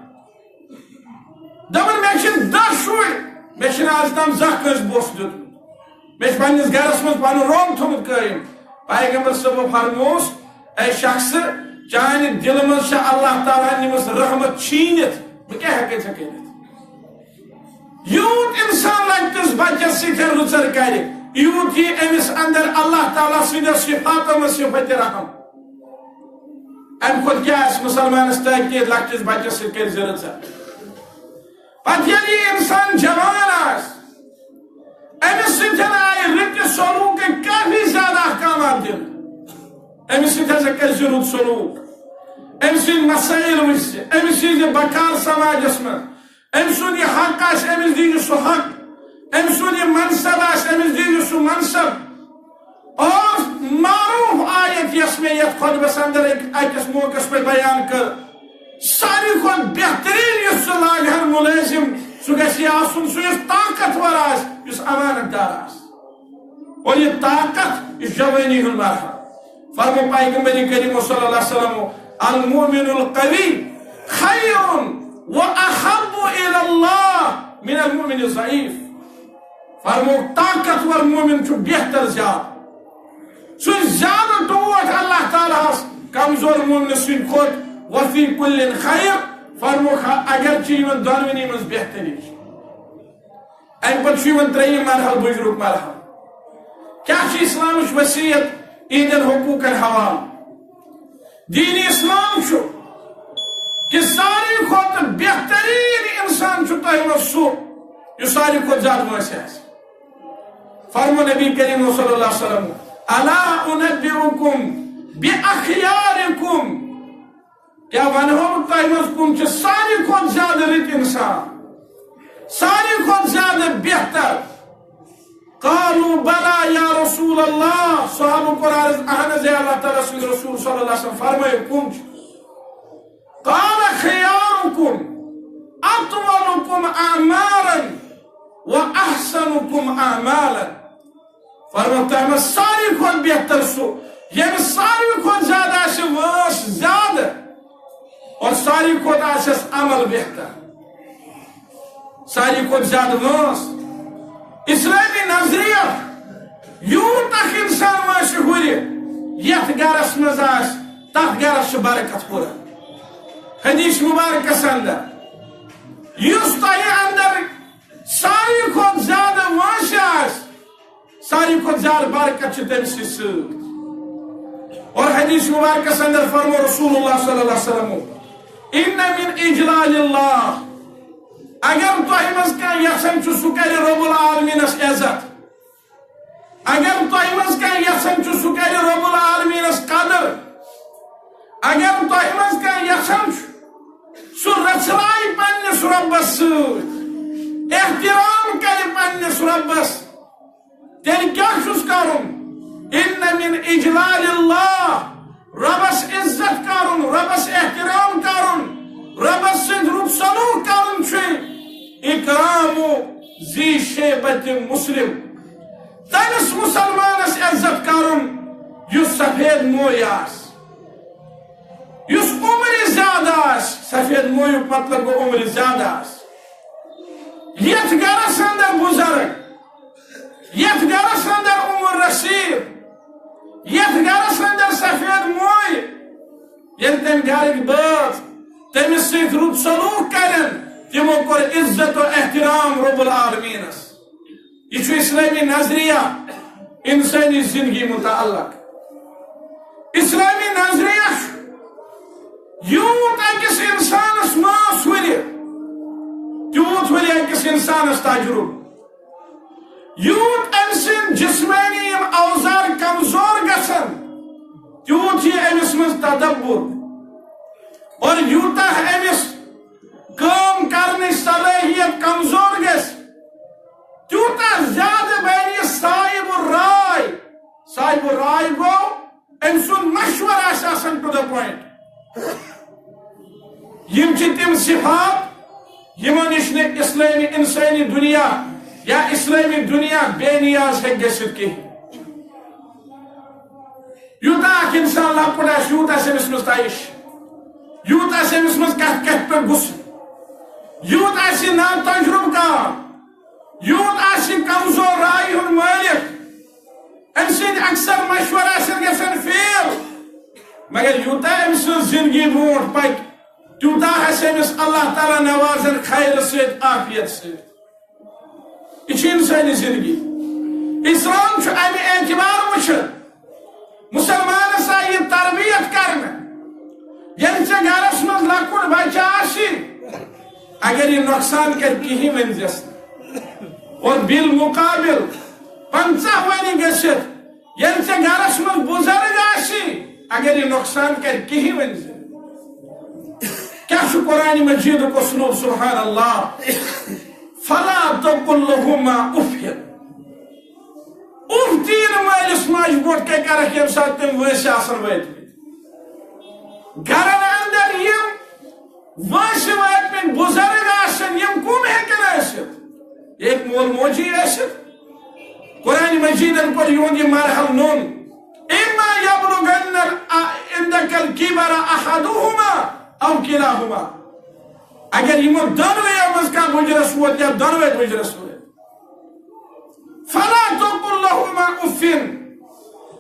دوٚپُن، مےٚ چھِ دَہ شُرۍ، مےٚ چھِنہٕ آز تام زانٛہہ کٲنٛسہِ بوسہٕ دیُتمُت۔ مےٚ چھُ پننِس گرس منٛز پنُن روب تھوٚمُت قٲیِم۔ پیغمبر صٲبو فرمووُس، اے شخص، چانہِ دِلہٕ منٛز چھِ اللہ تعالیٰ ہن نِمٕژ رحمت چھیٖنِتھ، بہٕ کیٛاہ ہٮ۪کے ژےٚ کٔرِتھ؟ یوٗت انسان لۄکٹِس بچس سۭتۍ رٕژر کرِ، یوٗت یی أمِس اندر اللہ تعالیٰ سٕنٛدیو صفاتو منٛز صفت رحم۔ امہِ کھۄتہٕ کیٛاہ آسہِ مُسلمانس تاکید، لۄکٹِس بچس سۭتۍ کٔرۍ زِ رٕژر۔ پتہٕ ییٚلہِ یہِ انسان جوان آسہِ، أمِس سۭتۍ آیہِ رٕتہِ سلوٗکٕکۍ کافی زیادٕ احکامات دِنہٕ۔ أمِس سۭتۍ ہسا کٔرۍ زِ رُت سلوٗک، أمۍ سٕنٛدۍ مسٲیِل وٕچھ زِ، أمِس یی زِ بکار سماجس منٛز، أمۍ سُنٛد یہِ حق آسہِ، أمِس دِیِو سُہ حق، أمۍ سُنٛد یہِ منصب آسہِ، أمِس دِیِو سُہ منصب۔ اور معروف آیت، یۄس مےٚ یتھ خطبس اندر أکۍ، أکِس موقعس پٮ۪ٹھ بیان کٔر، ساروی کھۄتہٕ بہتریٖن یُس سُہ لاگہِ ہن مُلٲزِم، سُہ گژھِ یہِ آسُن، سُہ یُس طاقتور آسہِ، یُس امانت دار آسہِ۔ اور یہِ طاقت، یہِ جوٲنی ہُنٛد مرحلہٕ۔ فرمو پیغمبر کریم صلی اللہ علیہ وسلم، المؤمن القوی خیر و احب الی اللہ من المؤمن الضعیف۔ فرمو، طاقتور مومن چھُ بہتر زیادٕ، سُہ چھُ زیادٕ ٹوٹھ اللہ تعالیٰ ہس کمزور مومنہٕ سٕنٛدِ کھۄتہٕ۔ وفی کل خیر، فرموکھ، اگرچہ یِمن دۄنوٕنی منٛز بہتری چھِ۔ امہِ پتہٕ چھُ یِوان ترٛیٚیِم مرحلہٕ، بُجرُک مرحلہٕ۔ کیٛاہ چھِ اسلامٕچ وصیت یِہنٛدٮ۪ن حقوٗقن حوالہٕ؟ دین اسلام چھُ کہِ ساروی کھۄتہٕ بہتریٖن انسان چھُ تۄہہِ منٛز سُہ، یُس ساروی کھۄتہٕ زیادٕ وٲنٛسہِ آسہِ۔ فرمو نبی کریم صلی اللہ علیہ وسلم، الا انبئکم باخیارکم، کیٛاہ ونہو بہٕ تۄہہِ منٛز کُم چھِ ساروی کھۄتہٕ زیادٕ رٕتۍ انسان، ساروی کھۄتہٕ زیادٕ بہتر؟ قالوا بلی یا رسول اللہ، صحابہ کوٚر عرض، اہن حظ اے اللہ تعالیٰ سٕنٛدۍ رسول صلی اللہ علیہ وسلم، فرمٲیِو کُم چھِ؟ قال خیارکم اطولکم اعمارا و احسنکم اعمالا۔ فرموو، تۄہہِ منٛز ساروی کھۄتہٕ بہتر سُہ، ییٚمِس ساروی کھۄتہٕ زیادٕ آسہِ وٲنٛس زیادٕ اور ساروی کھۄتہٕ آسٮ۪س عمل بہتر۔ ساروی کھۄتہٕ زیادٕ وٲنٛس۔ اسلٲمی نظریہ، یوٗت اکھ انسان وٲنٛسہِ ہُرِ، یتھ گرس منٛز آسہِ، تتھ گرس چھِ برکت ہُران۔ حدیث مبارکس اندر، یُس تۄہہِ اندر ساروی کھۄتہٕ زیادٕ وٲنٛسہِ آسہِ، ساروی کھۄتہٕ زیادٕ برکت چھِ تٔمۍ سٕے سۭتۍ۔ اور حدیث مبارکس اندر فرمو رسول اللہ صلی اللہ علیہ وسلم، ان من اجلال اللہ، اگر تۄہہِ منٛز کانٛہہ یژھان چھُ سُہ کرِ رب العالمینس عزت، اگر تۄہہِ منٛز کانٛہہ یژھان چھُ سُہ کرِ رب العالمینس قدر، اگر تۄہہِ منٛز کانٛہہ یژھان چھُ سُہ رژھراوِ پننِس رۄبس سۭتۍ، احترام کرِ پننِس رۄبس، تیٚلہِ کیٛاہ چھُس کرُن؟ ان من اجلال اللہ، رۄبس عزت کرُن، رۄبس احترام کرُن، رۄبس سۭتۍ رُت سلوک کرُن چھُ اکرام ذی شیبۃ مسلم۔ تٔمِس مُسلمانس عزت کرُن یُس سفید موے آسہِ، یُس عمرِ زیادٕ آسہِ۔ سفید مویُک مطلب گوٚو عمرِ زیادٕ آسہِ۔ یتھ گرس اندر بُزرگ، یتھ گرس اندر عمر رسید، یتھ گرس اندر سفید موے، ییٚلہِ تٔمۍ گرٕکۍ بٲژ تٔمِس سۭتۍ رُت سلوک کرن، تِمو کوٚر عزت و احترام رب العالمینس۔ یہِ چھُ اسلٲمی نظریہ انسٲنی زندگی متعلق۔ اسلٲمی نظریہ چھُ یوٗت أکِس انسانس ماس ہُرِ، تیوٗت ہُرِ أکِس انسانس تجربہٕ۔ یوٗت أمۍ سٕنٛدۍ جسمٲنی یِم اوزار کمزور گژھن، تیوٗت یی أمِس منٛز تدبر۔ اور یوٗتاہ أمِس کٲم کرنٕچ صلٲحیت کمزور گژھِ، تیوٗتاہ زیادٕ بنہِ یہِ صاحب الرائے۔ صاحب الرائے گوٚو أمۍ سُنٛد مشورٕ آسہِ آسان to the point۔ یِم چھِ تِم صفات یِمو نِش نہٕ اسلٲمی انسٲنی دُنیا یا اسلٲمی دُنیا بے نیاز ہیٚکہِ گٔژھِتھ کِہیٖنۍ۔ یوٗتاہ اکھ انسان لۄکُٹ آسہِ، یوٗت آسہِ أمِس منٛز طیش، یوٗت آسہِ أمِس منٛز کتھ کتھ پٮ۪ٹھ غصہٕ، یوٗت آسہِ یہِ ناتجربہٕ کار، یوٗت آسہِ یہِ کمزور رایہِ ہُنٛد مٲلِک، أمۍ سٕنٛدۍ اکثر مشورٕ آسن گژھان فیل، مگر یوٗتاہ أمۍ سٕنٛز زندگی برونٛٹھ پکہِ، تیوٗتاہ آسہِ أمِس اللہ تعالیٰ نوازان خیرٕ سۭتۍ، عافیت سۭتۍ۔ یہِ چھِ انسٲنی زندگی۔ اسلام چھُ امہِ اعتبار وٕچھان، مسلمانس آیہِ یہِ تربیت کرنہٕ، ییٚلہِ ژےٚ گرس منٛز لۄکُٹ بچہٕ آسہِ، اگر یہِ نۄقصان کرِ کِہیٖنۍ ؤنۍ زٮ۪س نہٕ۔ اور بالمقابل پنژاہ ؤری گٔژھِتھ ییٚلہِ ژےٚ گرس منٛز بُزرگ آسہِ، اگر یہِ نۄقصان کرِ کِہیٖنۍ ؤنۍ زِ۔ کیٛاہ چھُ قرآن مجیدُک اسلوب؟ سبحان اللہ۔ فلا تقل لهما اف۔ اف تہِ یی نہٕ مٲلِس ماجہِ برونٛٹھ کَنہِ کرکھ، ییٚمہِ ساتہٕ تِم وٲنٛسہِ آسن وٲتمٕتۍ۔ گرن اندر یِم وٲنٛسہِ وٲتمٕتۍ بُزرگ آسن، یِم کٕم ہیٚکن ٲسِتھ؟ یہِ ہیٚکہِ مول موجی ٲسِتھ۔ قرآن مجیدن کوٚر یِہُنٛد یہِ مرحل نوٚن۔ اما یبلغن عندک الکبر احدهما او کلاهما۔ اگر یِمو دۄنوَیو منٛز کانٛہہ بُجرس ووت یا دۄنوَے بُجرس وٲتۍ، فلا تقل لهما اف۔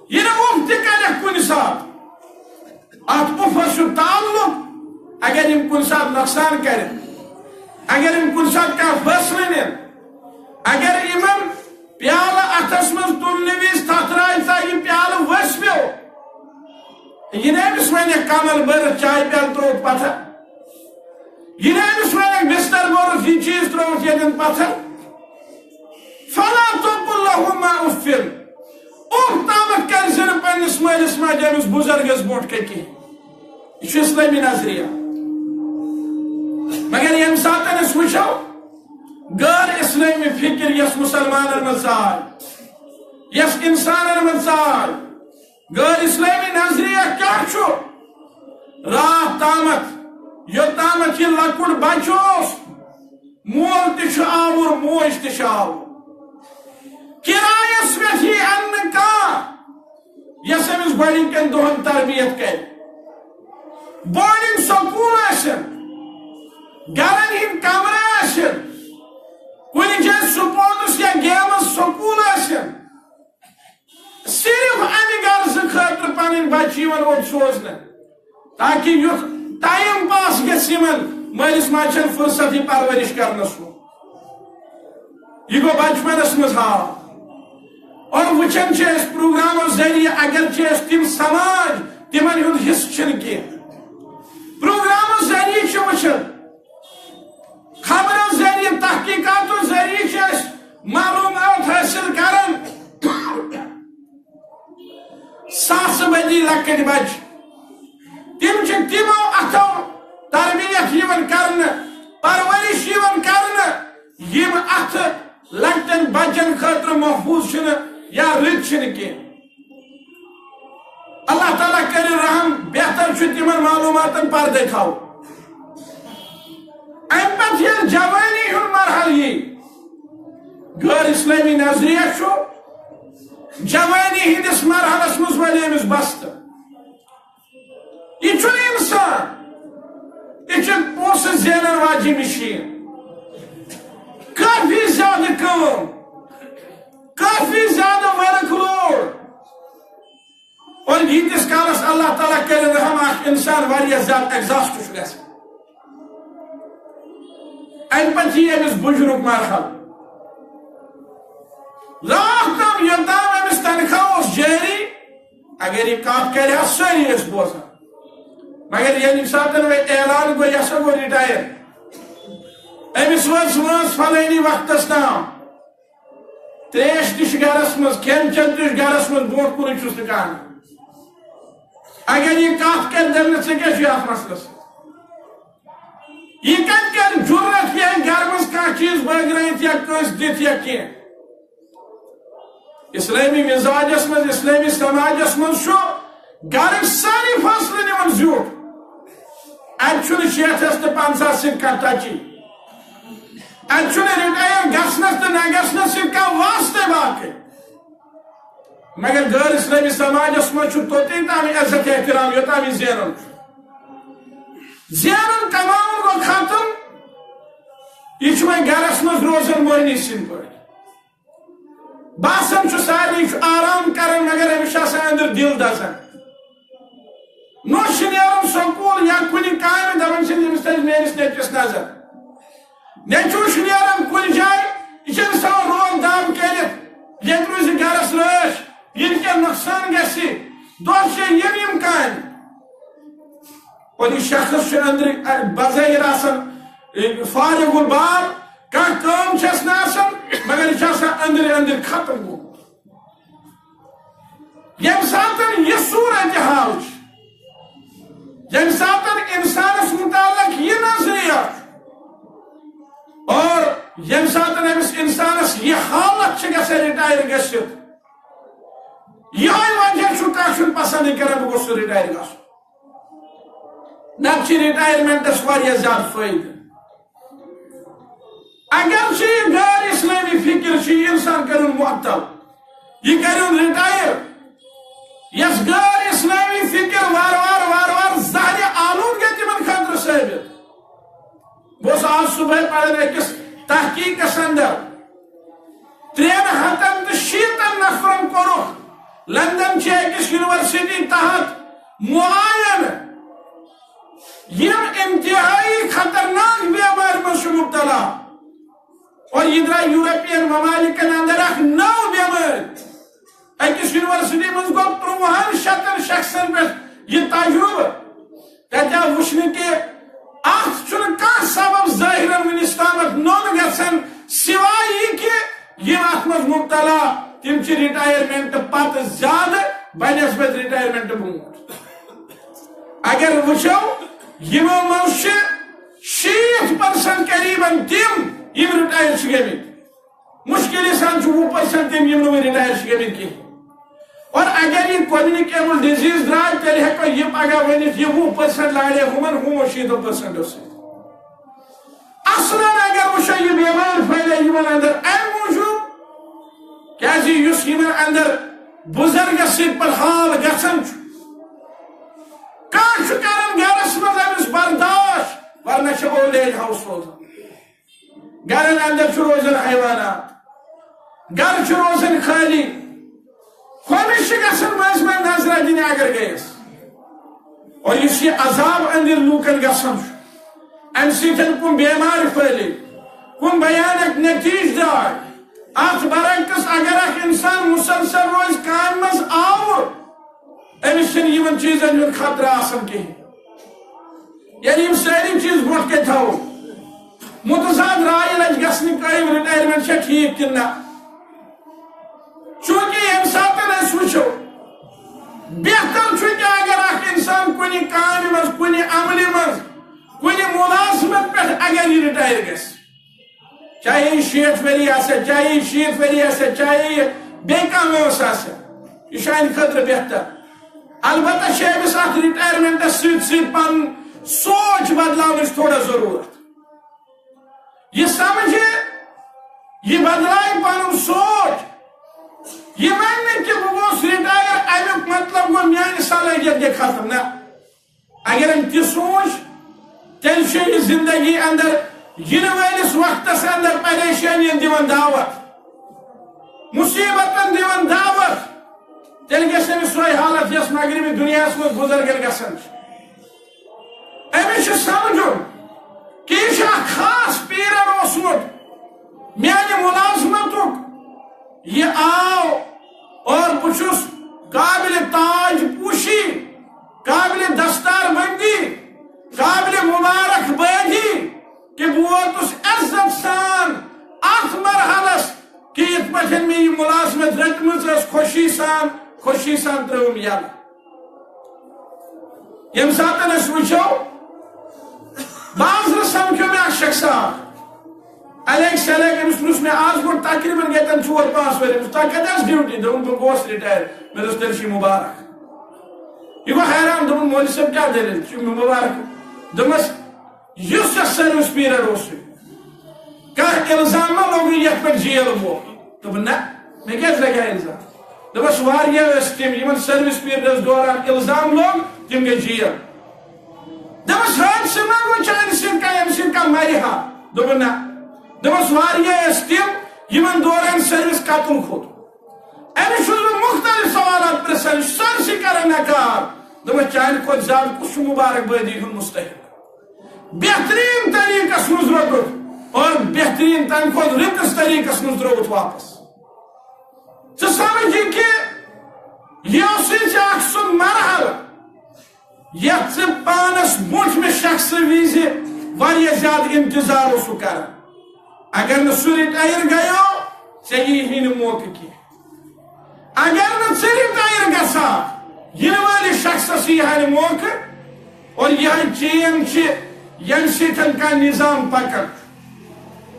یہِ نہٕ اف تہِ کرٮ۪کھ کُنہِ ساتہٕ۔ اتھ افس چھُ تعلق، اگر یِم کُنہِ ساتہٕ نۄقصان کرن، اگر یِم کُنہِ ساتہٕ کانٛہہ فٲصلہٕ نِن، اگر یِمن پیالہٕ اتھس منٛز تُلنہٕ وِزِ تتھ راے ژاے یہِ پیالہٕ ؤسۍ پیوٚو، یہِ نہٕ أمِس وۄنۍ کمل بٔرِتھ چایہِ پیالہٕ ترٛووُکھ پتھر، یہِ نہٕ أمِس وۄنۍ بستر بوٚرُتھ، یہِ چیٖز ترٛووُتھ ییٚتٮ۪ن پتھر۔ فلا تقل لهما اف۔ اف تامتھ کٔرۍ زِ نہٕ پننِس مٲلِس ماجہِ أمِس بُزرگس برونٛٹھ کَنہِ کینٛہہ۔ یہِ چھُ اسلٲمی نظریہ۔ مگر ییٚمہِ ساتہٕ أسۍ وٕچھو، غٲر اسلٲمی فکر یۄس مسلمانن منٛز ژاے، یۄس انسانن منٛز ژاے، غٲر اسلٲمی نظریہ کیٛاہ چھُ؟ راتھ تامتھ، یوٚت تامتھ یہِ لۄکُٹ بچہٕ اوس، مول تہِ چھُ آوُر، موج تہِ چھِ آوُر۔ کرایس پٮ۪ٹھ یی اننہٕ کانٛہہ، یۄس أمِس گۄڈٕنِکٮ۪ن دۄہن تربیت کرِ۔ بورڈنگ سکول ٲسِن، گرن ہٕنٛدۍ کمرٕ ٲسِن، کُنہِ جایہِ سپورٹس یا گیمز سکول ٲسِن، صرف امہِ غرضہٕ خٲطرٕ پنٕنۍ بچہِ یِوان اوٚت سوزنہٕ، تاکہ یُتھ ٹائم پاس گژھِ یِمن، مٲلِس ماجہِ چھنہٕ فرصت یہِ پرورش کرنس کُن۔ یہِ گوٚو بچپنس منٛز حال۔ اور وٕچھان چھِ أسۍ پروگرامو ذٔریعہٕ، اگر چھِ أسۍ تِم سماج، تِمن ہُنٛد حصہٕ چھِنہٕ کینٛہہ۔ پروگرامو ذٔریعہٕ چھِ وٕچھان، خبرو ذٔریعہٕ، تحقیقاتو ذٔریعہٕ چھِ أسۍ معلومات حٲصِل کران۔ ساسہٕ بٔدی لۄکٕٹۍ بچہِ، تِم چھِ تِمو اتھو تربیت یِوان کرنہٕ، پرورش یِوان کرنہٕ، یِم اتھٕ لۄکٹٮ۪ن بچن خٲطرٕ محفوظ چھِنہٕ یا رٕتۍ چھِنہٕ کینٛہہ۔ اللہ تعالیٰ کرِ رحم، بہتر چھُ تِمن معلوٗماتن پردے تھاوُن۔ امہِ پتہٕ ییٚلہِ جوٲنی ہُنٛد مرحلہٕ یی، غٲر اسلٲمی نظریہ چھُ جوٲنی ہٕنٛدِس مرحلس منٛز ولہِ أمِس بستہٕ۔ یہِ چھُنہٕ انسان، یہِ چھِ پونٛسہٕ زینن واجہِ مِشیٖن۔ کافی زیادٕ کٲم، کافی زیادٕ ورک لوڈ۔ اور ییٖتِس کالس اللہ تعالیٰ کرِ رحم، اکھ انسان واریاہ زیادٕ ایگزاسٹ چھُ گژھان۔ امہِ پتہٕ یی أمِس بُجرُک مرحلہٕ۔ راتھ تام، یوٚتام أمِس تنخواہ اوس جٲری، اگر یہِ کتھ کرِ ہا، سٲری ٲسۍ بوزان۔ مگر ییٚمہِ ساتہٕ وۄنۍ اعلان گوٚو، یہِ ہسا گوٚو رِٹایَر، أمِس وٲژ وٲنٛس فلٲنی وقتس تام، تریش تہِ چھِ گرس منٛز، کھٮ۪ن چٮ۪ن تہِ چھُ گرس منٛز، برونٛٹھ کُنٕے چھُس نہٕ کانٛہہ۔ اگر یہِ کتھ کرِ، دپہِ نہٕ، "ژےٚ کیٛاہ چھُے اتھ مسلس؟" یہِ کتہِ کرِ جُرت، یہِ ہیٚکہِ گرٕ منٛز کانٛہہ چیٖز بٲگرٲیِتھ یا کٲنٛسہِ دِتھ یا کینٛہہ؟ اسلٲمی مزاجس منٛز، اسلٲمی سماجس منٛز چھُ گرٕکۍ سٲری فٲصلہٕ نِوان زیوٗٹھ۔ اتہِ چھُنہٕ شیٹھس تہٕ پنژاہس سۭتۍ کانٛہہ ٹچی۔ اتہِ چھُنہٕ رِٹایَر گژھنس تہٕ نہ گژھنس سۭتۍ کانٛہہ واسطے باقٕے۔ مگر غٲر اسلٲمی سماجس منٛز چھُ توٚتام عزت احترام، یوٚتام یہِ زینان چھُ۔ زینُن کماوُن گوٚو ختم۔ یہِ چھُ وۄنۍ گرس منٛز روزان مۄہنی سٕنٛدۍ پٲٹھۍ۔ باسان چھُ سارنٕے چھُ آرام کران، مگر أمِس چھُ آسان أنٛدرٕ دِل دزان۔ نوٚش چھِ نیران سکوٗل یا کُنہِ کامہِ، دپان چھِ، "أمِس تھٲیِو میٲنِس نیٚچوِس نظر۔" نیٚچوٗ چھُ نیران کُنہِ جایہِ، یہِ چھُ أمِس تھاوان روب داب کٔرِتھ، ییٚتہِ روزِ گرس رٲچھ، ییٚمہِ کینٛہہ نۄقصان گژھِ، دۄہ چھِ یِم یِم کامہِ۔ اور یہِ شخص چھُ أنٛدرٕ، اَ، بظٲہِر آسان، اِ، فارغ البال، کانٛہہ کٲم چھَس نہٕ آسان، مگر یہِ چھُ آسان أنٛدرٕ أنٛدرٕ ختم گوٚمُت۔ ییٚمہِ ساتہٕ یہِ صوٗرت حال چھِ، ییٚمہِ ساتہٕ اِنسانَس مُتعلق یہِ نظریہ چھُ، اور ییٚمہِ ساتہٕ أمِس اِنسانَس یہِ حالت چھِ گژھان رِٹایَر گٔژھِتھ، یِہوٚے وجہ چھُ کانٛہہ چھُنہٕ پسنٛدٕے کران بہٕ گوٚژھُس رِٹایَر گژھُن۔ نتہٕ چھِ رِٹایَرمٮ۪نٛٹَس واریاہ زیادٕ فٲیدٕ۔ اگر چھِ یہِ غٲر اسلٲمی فکر چھِ، یہِ انسان کٔرِن معطل، یہِ کٔرِن رِٹایَر۔ یۄس غٲر اسلٲمی فکر وارٕ وارٕ، وارٕ وارٕ زہرِ آلود گٔے تِمن خٲطرٕ ثٲبت۔ بہٕ اوسُس آز صبحٲے پران أکِس تحقیقس اندر، ترٛٮ۪ن ہتن تہٕ شیٖتن نفرن کوٚرُکھ لندن چہِ أکِس یونیورسٹی تحت معاینہٕ، یِم انتہائی خطرناک بیمارِ منٛز چھِ مبتلا۔ اور یہِ درٛاے یورپین ممالکن اندر اکھ نٔو بیمٲرۍ۔ أکِس یونیورسٹی منٛز گوٚو ترٛوہن شتن شخصن پٮ۪ٹھ یہِ تجربہٕ۔ تتہِ آو وٕچھنہٕ کہِ اتھ چھُنہٕ کانٛہہ سبب ظٲہرن وٕنِس تامتھ نوٚن گژھان، سوائے یہِ کہِ یِم اتھ منٛز مبتلا، تِم چھِ رِٹایرمنٹ پتہٕ زیادٕ بنسبت رِٹایرمنٹ برونٛٹھ۔ اگر وٕچھو، یِمو منٛز چھِ شیٖتھ پرسنٹ قریباً تِم، یِم رِٹایَر چھِ گٔمٕتۍ۔ مُشکِلی سان چھُ وُہ پرسنٹ تِم، یِم نہٕ وۄنۍ رِٹایَر چھِ گٔمٕتۍ کینٛہہ۔ اور اگر یہِ کومنِکیبل ڈیزیز درٛاے، تیٚلہِ ہٮ۪کو یہِ پگاہ ؤنِتھ، یہِ وُہ پرسنٹ لارے ہُمن، ہُمو شیٖتو پرسنٹو سۭتۍ۔ اصلاً اگر وٕچھو، یہِ بٮ۪مٲرۍ پھٔہلے یِمن اندر امہِ موٗجوٗب، کیازِ یُس یِمن اندر بُزرگس سۭتۍ پتہٕ حال گژھان چھُ، کانٛہہ چھُ کران گرس منٛز أمِس برداش، ورنہ چھِ اولڈ ایج ہاوُس روزان۔ گرن اندر چھُ روزان حیوانات، گرٕ چھُ روزان خٲلی۔ ہُمِس چھِ گژھان مٔنٛزۍ مٔنٛزۍ نظرہ دِنہِ اگر گٔیَس۔ اور یُس یہِ عذاب أنٛدرۍ لوٗکن گژھان چھُ، اَمہِ سۭتۍ کُم بیمارِ پھٔہلے، کُم بھیانک نتیجہٕ درٛاے۔ اتھ برعکس اگر اکھ انسان مسلسل روزِ کامہِ منٛز آوُر، أمِس چھِنہٕ یِمن چیٖزن ہُنٛد خطرٕ آسان کِہیٖنۍ۔ ییٚلہِ یِم سٲری چیٖز برونٛٹھ کَنہِ تھاوو، متضاد رایہِ لَجہِ گژھنہِ قٲیِم، رِٹایرمنٹ چھا ٹھیٖک کِنہٕ نہ؟ چوٗنٛکہِ ییٚمہِ ساتہٕ أسۍ وٕچھو، بہتر چھُ کہِ اگر اکھ اِنسان کُنہِ کامہِ منٛز، کُنہِ عملہِ منٛز، کُنہِ مُلازمت پٮ۪ٹھ اگر یہِ رِٹایَر گژھِ، چاہے یہِ شیٹھ ؤری آسہِ، چاہے یہِ شیٖتھ ؤری آسہِ، چاہے یہِ بیٚیہِ کانٛہہ وٲنٛس آسہِ، یہِ چھُ اَہَنٛدِ خٲطرٕ بہتر۔ البتہ چھِ أمِس اَتھ ریٹائرمنٹس سۭتۍ سۭتۍ پنُن سونچ بدلاونٕچ تھوڑا ضروٗرت۔ یہِ سمجھِ، یہِ بدلایہِ پنُن سونچ۔ یہِ ونہِ نہٕ کہِ بہٕ گوس ریٹائر، امیُک مطلب گوٚو میانہِ صلٲحیت گٔے ختم۔ نہ، اگر أمۍ تہِ سونچ، تیٚلہِ چھُ یہِ زندگی اندر یِنہٕ وٲلِس وقتس اندر پریشٲنین دِوان دعوت، مصیبتن دِوان دعوت۔ تیٚلہِ گژھِ أمِس سۄے حالت، یۄس مغربی دُنیاہس منٛز بُزرگن گژھان چھِ۔ أمِس چھُ سمجھُن کہِ یہِ چھُ اکھ خاص پیریڈ اوسمُت میانہِ ملازمتُک۔ یہِ آو اور بہٕ چھُس قابل تاج پوشی، قابل دستار بندی، قابل مبارک بٲدی کہِ بہٕ ووتُس عزت سان اتھ مرحلس کہِ یِتھ پٲٹھۍ مےٚ یہِ ملازمت رٔٹمٕژ ٲس، خوشی سان، خوشی سان ترٲوٕم یلہٕ۔ ییٚمہِ ساتہٕ أسۍ وٕچھو، بازرٕ سمکھیو مےٚ اکھ شخصا، الیک سلیک، أمِس پرُژھ مےٚ، آز برونٛٹھ تقریباً گٔے تَن ژور پانٛژھ ؤری، أمِس، "تۄہہِ کَتہِ ٲس ڈیوٹی؟" دوٚپُن، "بہٕ گوس رِٹایَر، مےٚ دوٚپُس، تیٚلہِ چھُے مُبارک۔" یہِ گوٚو حیران، دوٚپُن، "مولوی صٲب، کیٛاہ دٔلیٖل چھِ مےٚ مُبارک؟" دوٚپمَس، "یُس ژےٚ سٔروِس پیٖریڈ اوسُے، کانٛہہ الزام ما لوگُے یتھ پٮ۪ٹھ جیل ووت؟" دوٚپُن، "نہ، مےٚ کیٛازِ لگہِ ہا الزام؟" دوٚپمَس، "واریاہ ٲسۍ تِم، یِمن سٔروِس پیٖریڈس دوران الزام لوگ، تِم گٔے جیل۔" دوٚپمَس، "حٲدثہٕ ما گوٚو چانہِ سۭتۍ کانٛہہ، ییٚمہِ سۭتۍ کانٛہہ مرِ ہا؟" دوٚپُن، "نہ۔" دوٚپمَس، "واریاہ ٲسۍ تِم، یِمن دوران سٔروِس قتل کھوٚت۔" أمِس چھُس بہٕ مُختٔلِف سوالات پرژھان، یہِ چھُ سٲرسٕے کران نکار۔ دوٚپمَس، "چانہِ کھۄتہٕ زیادٕ کُس چھُ مُبارک بٲدی ہُنٛد مستحق؟ بہتریٖن طریٖقس منٛز روٚٹُتھ اور بہتریٖن تَمہِ کھۄتہٕ رٕتِس طریٖقس منٛز ترٛووُتھ واپس۔ ژٕ سمجھ یہِ کہِ یہِ اوسُے ژےٚ اکھ سُہ مرحلہٕ، یتھ ژٕ پانس برونٛٹھمہِ شخصہٕ وِزِ واریاہ زیادٕ انتظار اوسُکھ کران۔ اگر نہٕ سُہ رِٹایَر گٔیو، ژےٚ یی ہے نہٕ موقعہٕ کینٛہہ۔ اگر نہٕ ژٕ رِٹایَر گژھکھ، یِنہٕ وٲلِس شخصس یی ہے نہٕ موقعہٕ۔ اور یِہے چین چھِ، ییٚمہِ سۭتۍ کانٛہہ نظام پکان،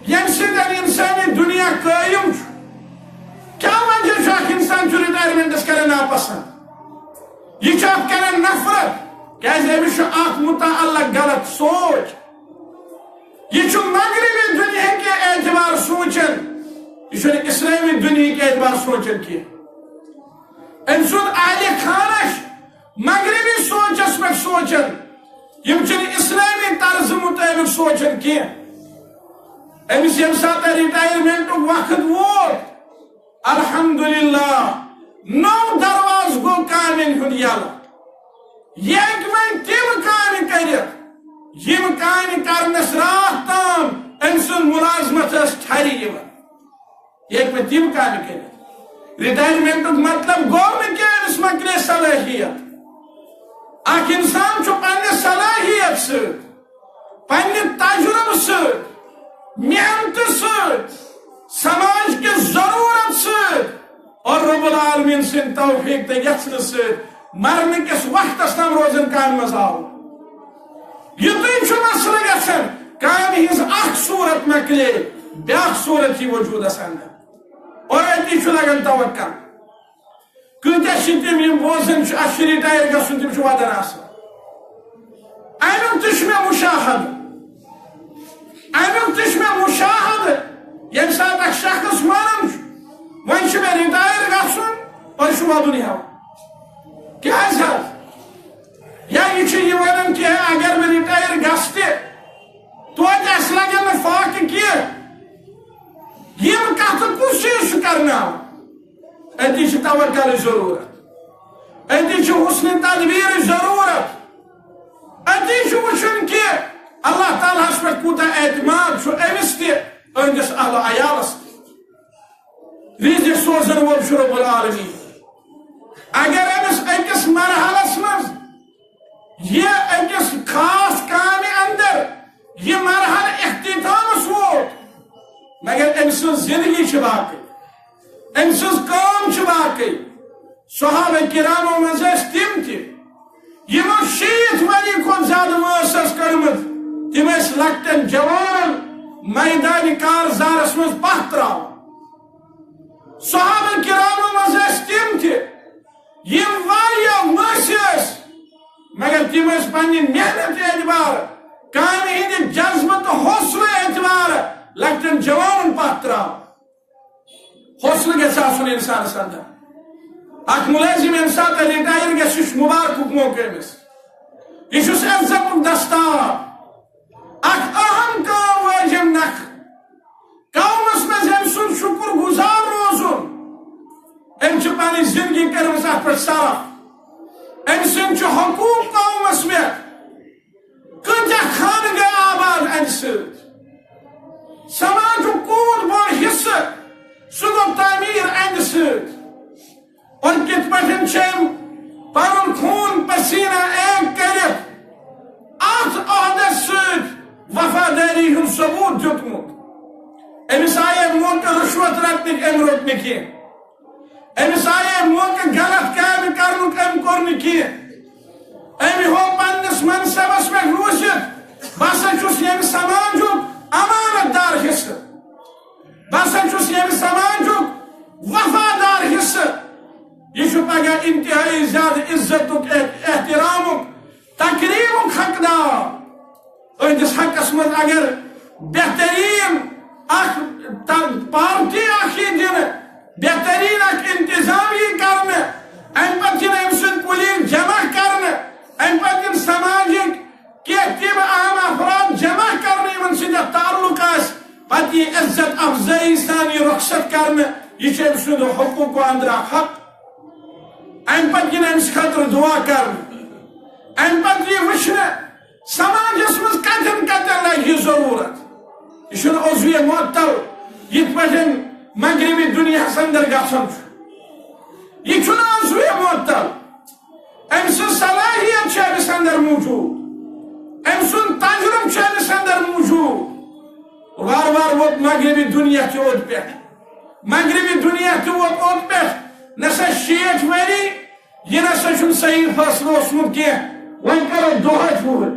ییٚمہِ سۭتۍ انسٲنی دُنیا قٲیِم چھُ۔ کیٛاہ وجہ چھُ اکھ انسان چھُ رِٹایَرمنٹس کران ناپسنٛد؟ یہِ چھُ اتھ کران نفرت، کیازِ أمِس چھُ اتھ متعلق غلط سونچ۔ یہِ چھُ مغربی دُنیا کہِ اعتبار سونچان، یہِ چھُنہٕ اسلٲمی دُنیا کہِ اعتبار سونچان کینٛہہ۔ أمۍ سُنٛد اہلِ خانہ چھُ مغربی سونچس پٮ۪ٹھ سونچان، یِم چھِنہٕ اسلٲمی طرزٕ مطٲبق سونچان کینٛہہ۔ أمِس ییٚمہِ ساتہٕ رِٹایَرمنٹُک وقت ووت، الحمدللہ، نوٚو دروازٕ گوٚو کامٮ۪ن ہُنٛد یلہٕ۔ یہِ ہیٚکہِ وۄنۍ تِم کامہِ کٔرِتھ، یِم کامہِ کرنس راتھ تام أمۍ سٕنٛز مُلازمت ٲس ٹھرِ یِوان۔ یہِ ہیٚکہِ وۄنۍ تِم کامہِ کٔرِتھ۔ رِٹایَرمنٹُک مطلب گوٚو نہٕ کینٛہہ أمِس مۄکلے صلٲحیت۔ اکھ انسان چھُ پننہِ صلٲحیت سۭتۍ، پننہِ تجربہٕ سۭتۍ، محنتہٕ سۭتۍ، سماج کہِ ضرورت سۭتۍ اور رب العالمین سٕنٛدِ توفیق تہٕ یژھنہٕ سۭتۍ مرنہٕ کِس وقتس تام روزان کامہِ منٛز آوُر۔ یُتُے چھُ مسلہٕ گژھان، کامہِ ہٕنٛز اکھ صورت مۄکلے، بیاکھ صورت یی وجودس اندر۔ اور أتی چھُ لگان توکل۔ کۭتیاہ چھِ تِم، یِم بوزان چھِ، اَسہِ چھُ رِٹایَر گژھُن، تِم چھِ وَدان آسان۔ اَمیُک تہِ چھُ مےٚ مُشاہدٕ۔ اَمیُک تہِ چھُ مےٚ مُشاہدٕ۔ ییٚمہِ ساتہٕ اَکھ شخص وَنان چھُ، "وۄنۍ چھُ مےٚ رِٹایَر گژھُن"، پَتہٕ چھُ وَدُن ہٮ۪وان۔ کیٛازِ حظ؟ یا یہِ چھُ یہِ وَنان کہِ اگر بہٕ رِٹایَر گژھٕ تہِ، توتہِ اَسہِ لَگن نہٕ فاقہٕ کینٛہہ۔ یِم کَتھٕ کُس چیٖز چھُ کرناوان؟ أتی چھِ توکلٕچ ضروٗرت، أتی چھِ حسن تدبیرٕچ ضروٗرت، أتی چھُ وٕچھُن کہِ اللہ تعالیٰ ہَس پٮ۪ٹھ کوٗتاہ اعتماد چھُ أمِس تہِ، أہٕنٛدِس اہل و عیالَس تہِ۔ رِزِق سوزَن وول چھُ رب العالمین۔ اگر أمِس أکِس مرحلَس منٛز یہِ أکِس خاص کامہِ اندر یہِ مرحلہٕ اختتامس ووت، مگر أمۍ سٕنٛز زندگی چھِ باقٕے، أمۍ سٕنٛز کٲم چھِ باقٕے۔ صحابہ کرامو منٛز ٲسۍ تِم تہِ، یِمو شیٖتھ ؤری کھۄتہٕ زیادٕ وٲنٛس ٲس کٔڑمٕژ، تِم ٲسۍ لۄکٹٮ۪ن جوانن میدانِ کارزارس منٛز پتھ تراوان۔ صحابہ کرامو منٛز ٲسۍ تِم تہِ، یِم واریاہ وٲنٛسہِ ٲسۍ، مگر تِم ٲسۍ پننہِ محنت اعتبار، کامہِ ہٕنٛدِ جذبہٕ تہٕ حوصلہٕ اعتبار لۄکٹٮ۪ن جوانن پتھ تراوان۔ حوصلہٕ گژھِ آسُن انسانس اندر۔ اکھ مُلٲزِم ییٚمہِ ساتہٕ رِٹایَر گژھِ، یہِ چھُ مُبارکُک موقعہٕ أمِس۔ یہِ چھُس عزتُک دستار۔ اکھ اہم کٲم وٲجِم نکھٕ۔ قومس منٛز أمۍ سُنٛد شُکر گُزار روزُن۔ أمۍ چھِ پنٕنۍ زندگی کٔرمٕژ اتھ پٮ۪ٹھ صرف۔ أمۍ سٕنٛدۍ چھِ حقوٗق قومس پٮ۪ٹھ۔ کۭتیاہ خانہٕ گٔے آباد اَمہِ سۭتۍ؟ سماجُک کوٗت بوٚڑ حصہٕ، سُہ گوٚو تعمیٖر اَمہِ سۭتۍ۔ اور کِتھ پٲٹھۍ چھِ أمۍ پنُن خوٗن پسیٖنہ ایک کٔرِتھ اَتھ عہدس سۭتۍ وفادٲری ہُنٛد ثبوٗت دیُتمُت؟ أمِس آیے موقعہٕ رُشوت رٹنٕکۍ، أمۍ روٚٹ نہٕ کینٛہہ۔ أمِس آیے موقعہٕ غلط کامہِ کرنُک، أمۍ کوٚر نہٕ کینٛہہ۔ أمۍ ہوو پننِس منصبس پٮ۪ٹھ روٗزِتھ، بہٕ ہسا چھُس ییٚمہِ سماجُک امانت دار حصہٕ۔ بہٕ ہسا چھُس ییٚمہِ سماجُک وفادار حصہٕ۔ یہِ چھُ پگاہ انتہٲئی زیادٕ عزتُک، اح-، احترامُک، تقریبُک حقدار۔ أہنٛدِس حقس منٛز اگر بہترین اکھ ت-، پارٹی اکھ یی دِنہٕ، بہترین اکھ انتظام یی کرنہٕ، امہِ پتہٕ یِن أمۍ سٕنٛدۍ کُلیٖگ جمع کرنہٕ، امہِ پتہٕ یِن سماجٕکۍ کینٛہہ تِم اہم افراد جمع کرنہٕ، یِمن سۭتۍ اتھ تعلق آسہِ، پتہٕ یی عزت افزٲیی سان یہِ رخصت کرنہٕ۔ یہِ چھُ أمۍ سُنٛد حقوق و اندرا حق۔ امہِ پتہٕ یِن أمِس خٲطرٕ دُعا کرنہٕ۔ امہِ پتہٕ یی وٕچھنہٕ سماجس منٛز کتٮ۪ن کتٮ۪ن لگہِ یہِ ضروٗرت۔ یہِ چھُنہٕ عضوِ معطل یِتھ پٲٹھۍ مغربی دُنیاہس اندر گژھان چھُ۔ یہِ چھُنہٕ عضوِ معطل۔ أمۍ سٕنٛز صلاحیت چھِ أمِس اندر موٗجوٗد۔ أمۍ سُنٛد تجرُبہٕ چھُ أمِس اندر موٗجوٗد۔ وارٕ وارٕ ووت مغربی دُنیا تہِ اوٚت پٮ۪ٹھ۔ مغربی دُنیا تہِ ووت اوٚت پٮ۪ٹھ۔ نہ سا شیٹھ ؤری، یہِ نہ سا چھُنہٕ صحیح فٲصلہٕ اوسمُت کینٛہہ۔ وۄنۍ کرو دُہٲٹھ وُہُر۔